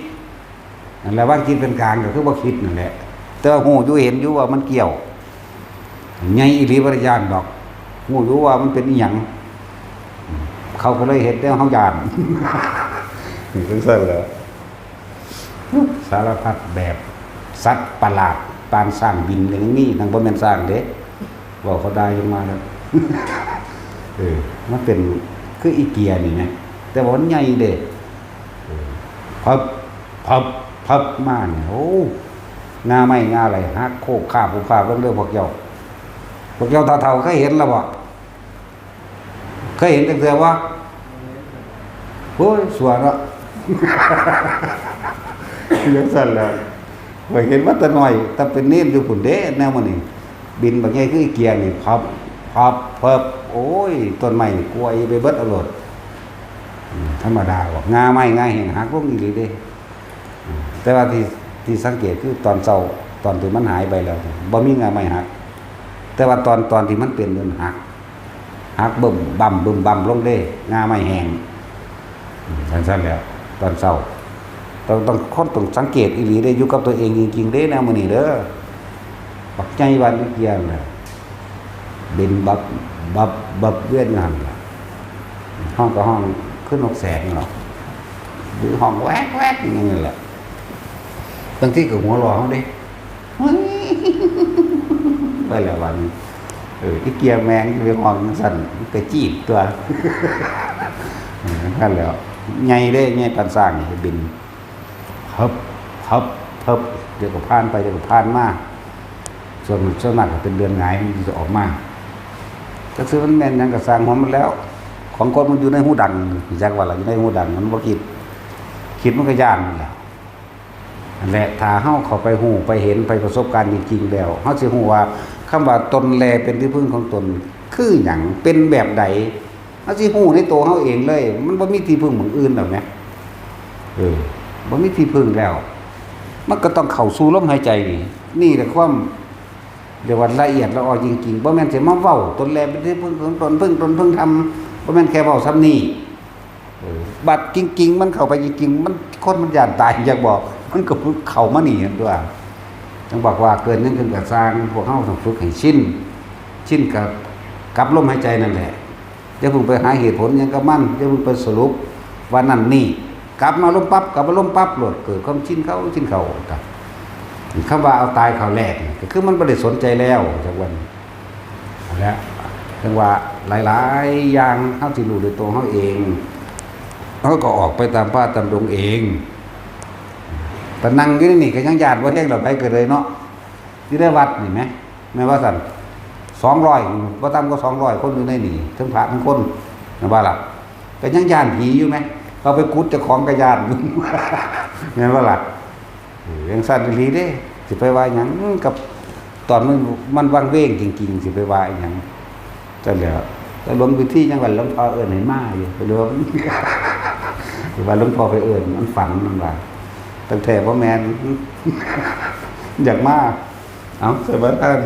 นั่นแหละ วางจิตเป็นกลางก็คือบ่คิดนั่นแหละ แต่ว่าฮู้อยู่เห็นอยู่ว่ามันเกี่ยว ใหญ่อีหลีบ่ได้ย้านดอก ฮู้อยู่ว่ามันเป็นอิหยัง เขาก็เลยเฮ็ดแนวเฮาย้าน จั่งซั่นแหละ สารพัดแบบ สัตว์ประหลาด ปานช้างบินก็ยังมี ทั้งบ่แม่นช้างเด้ เว้าเขาด่ายังมาแล้ว เออ มันเป็นคืออีเกียนี่นะ แต่ว่ามันใหญ่เด้ เออ พับ พับ พับมาเนี่ย โอ้ งาไม้งาอะไร หักโคกคาบโคกคาบเบิ่งเด้อพวกเจ้า พวกเจ้าเฒ่าๆ เคยเห็นแล้วบ่ เคยเห็นจักเทื่อบ่ โอ้ย สัวเนาะ จั่งซั่นแหละ ข้อยเห็นมาแต่น้อย แต่เป็นเณรอยู่พุ้นเด้ แนวมื้อนี้ บินบักใหญ่คืออีเกียนี่ พับ พับ พับ โอ้ย ต้นไม้นี่กวยไปเบิดเอาโลด อืม ธรรมดาบ่ งาไม้งาแห้งหักลงอีหลีเด้ อืม แต่ว่าที่ ที่สังเกตคือตอนเช้า ตอนที่มันหายไปแล้ว บ่มีงาไม้หัก แต่ว่าตอน ตอนที่มันเป็นนั่นหัก หักบึ้มบั้ม บึ้มบั้มลงเด้ งาไม้แห้ง อืม จั่งซั่นแหล้ว ตอนเช้า ต้อง ต้อง คนต้องสังเกตอีหลีเด้ อยู่กับตัวเองจริงๆ เด้ แนวมื้อนี้เด้อ บักใหญ่บานอีเกียน่ะ บินบับ บับ บับเวียนอยู่หั่นล่ะ ฮ้องก็ฮ้องคือนกแสกเนาะ หรือฮ้องแวกแวกอย่างนี้แหละ บางทีก็หัวเราะเฮาเด้ ไปแล้ววันนี้ เออ อีเกียแมงจะไปห้องจั่งซั่น มันก็จี๊ดตั๊ว เออ นั่นแหละ ใหญ่เด้ ใหญ่ปานช้างนี่ บิน เฮิบ เฮิบ เฮิบ เดี๋ยวก็ผ่านไป เดี๋ยวก็ผ่านมา ส่วน ส่วนมากก็เป็นเดือนหงาย มันจะออกมา จักสิมันแม่นหยังก็ซ่างหัวมันแล้ว ของคนมันอยู่ในฮูดัง จักว่าล่ะ อยู่ในฮูดัง มันบ่คิด คิดมันก็ย้านนั่นแหละ นั่นแหละ ถ้าเฮาเข้าไปฮู้ ไปเห็น ไปประสบการณ์จริงๆแล้ว เฮาสิฮู้ว่าคำว่าตนแลเป็นที่พึ่งของตนคือหยัง เป็นแบบใด เฮาสิฮู้ในตัวเฮาเองเลย มันบ่มีที่พึ่งหม่องอื่นแล้วแหม เออ บ่มีที่พึ่งแล้ว มันก็ต้องเข้าสู่ลมหายใจนี่ นี่แหละความ เรียกว่าละเอียดละออจริงๆ บ่แม่นสิมาเว้าตนแลเป็นที่พึ่งของตน พึ่งตน พึ่งธรรม บ่แม่นแค่เว้าส่ำนี้ เออ บัดจริงๆ มันเข้าไปจริงๆ มัน คนมันย้านตาย อยากบอก มันก็เข้ามานี่หั่นตั๊ว จั่งบอกว่าเกิดหยังขึ้นก็ซ่าง พวกเฮาต้องฝึกให้ชิน ชินกับ กับลมหายใจนั่นแหละ อย่าเพิ่งไปหาเหตุผลหยังกับมัน อย่าเพิ่งไปสรุปว่านั่นนี่ กลับมาลมปั๊บ กลับมาลมปั๊บโลด เกิดความชินเข้า ชินเข้า คำว่าเอาตายเข้าแลกนี่ ก็คือมันบ่ได้สนใจแล้ว จักวัน และจั่งว่าหลายๆ อย่างเฮาสิรู้ด้วยตัวเฮาเอง เฮาก็ออกไปตามป่าตามดงเอง แต่นั่งอยู่ในนี่ก็ยังย้านบ่แฮงดอก ไผก็เลยเนาะ อยู่ในวัดนี่แหม แม่นว่าซั่น สองร้อย บ่ต่ำกว่าสองร้อยคนอยู่ในนี่ ทั้งพระทั้งคน แม่นบ่ล่ะ ก็ยังย้านผีอยู่แหม เขาไปกุดเจ้าของก็ย้านอยู่ แม่นบ่ล่ะ เออ จั่งซั่นอีหลีเด้ สิไปว่าหยังกับ ตอนมัน มันวังเวงจริงๆ สิไปว่าอีหยัง จั่งแล้ว แต่หลวงพิธียังว่าหลวงพ่อเอิ้นให้มาอยู่ ไปหลวง สิว่าหลวงพ่อไปเอิ้น มันฝัน มันว่า ตั้งแต่บ่แม่น อยากมา เอ้า ใส่บ่ทัน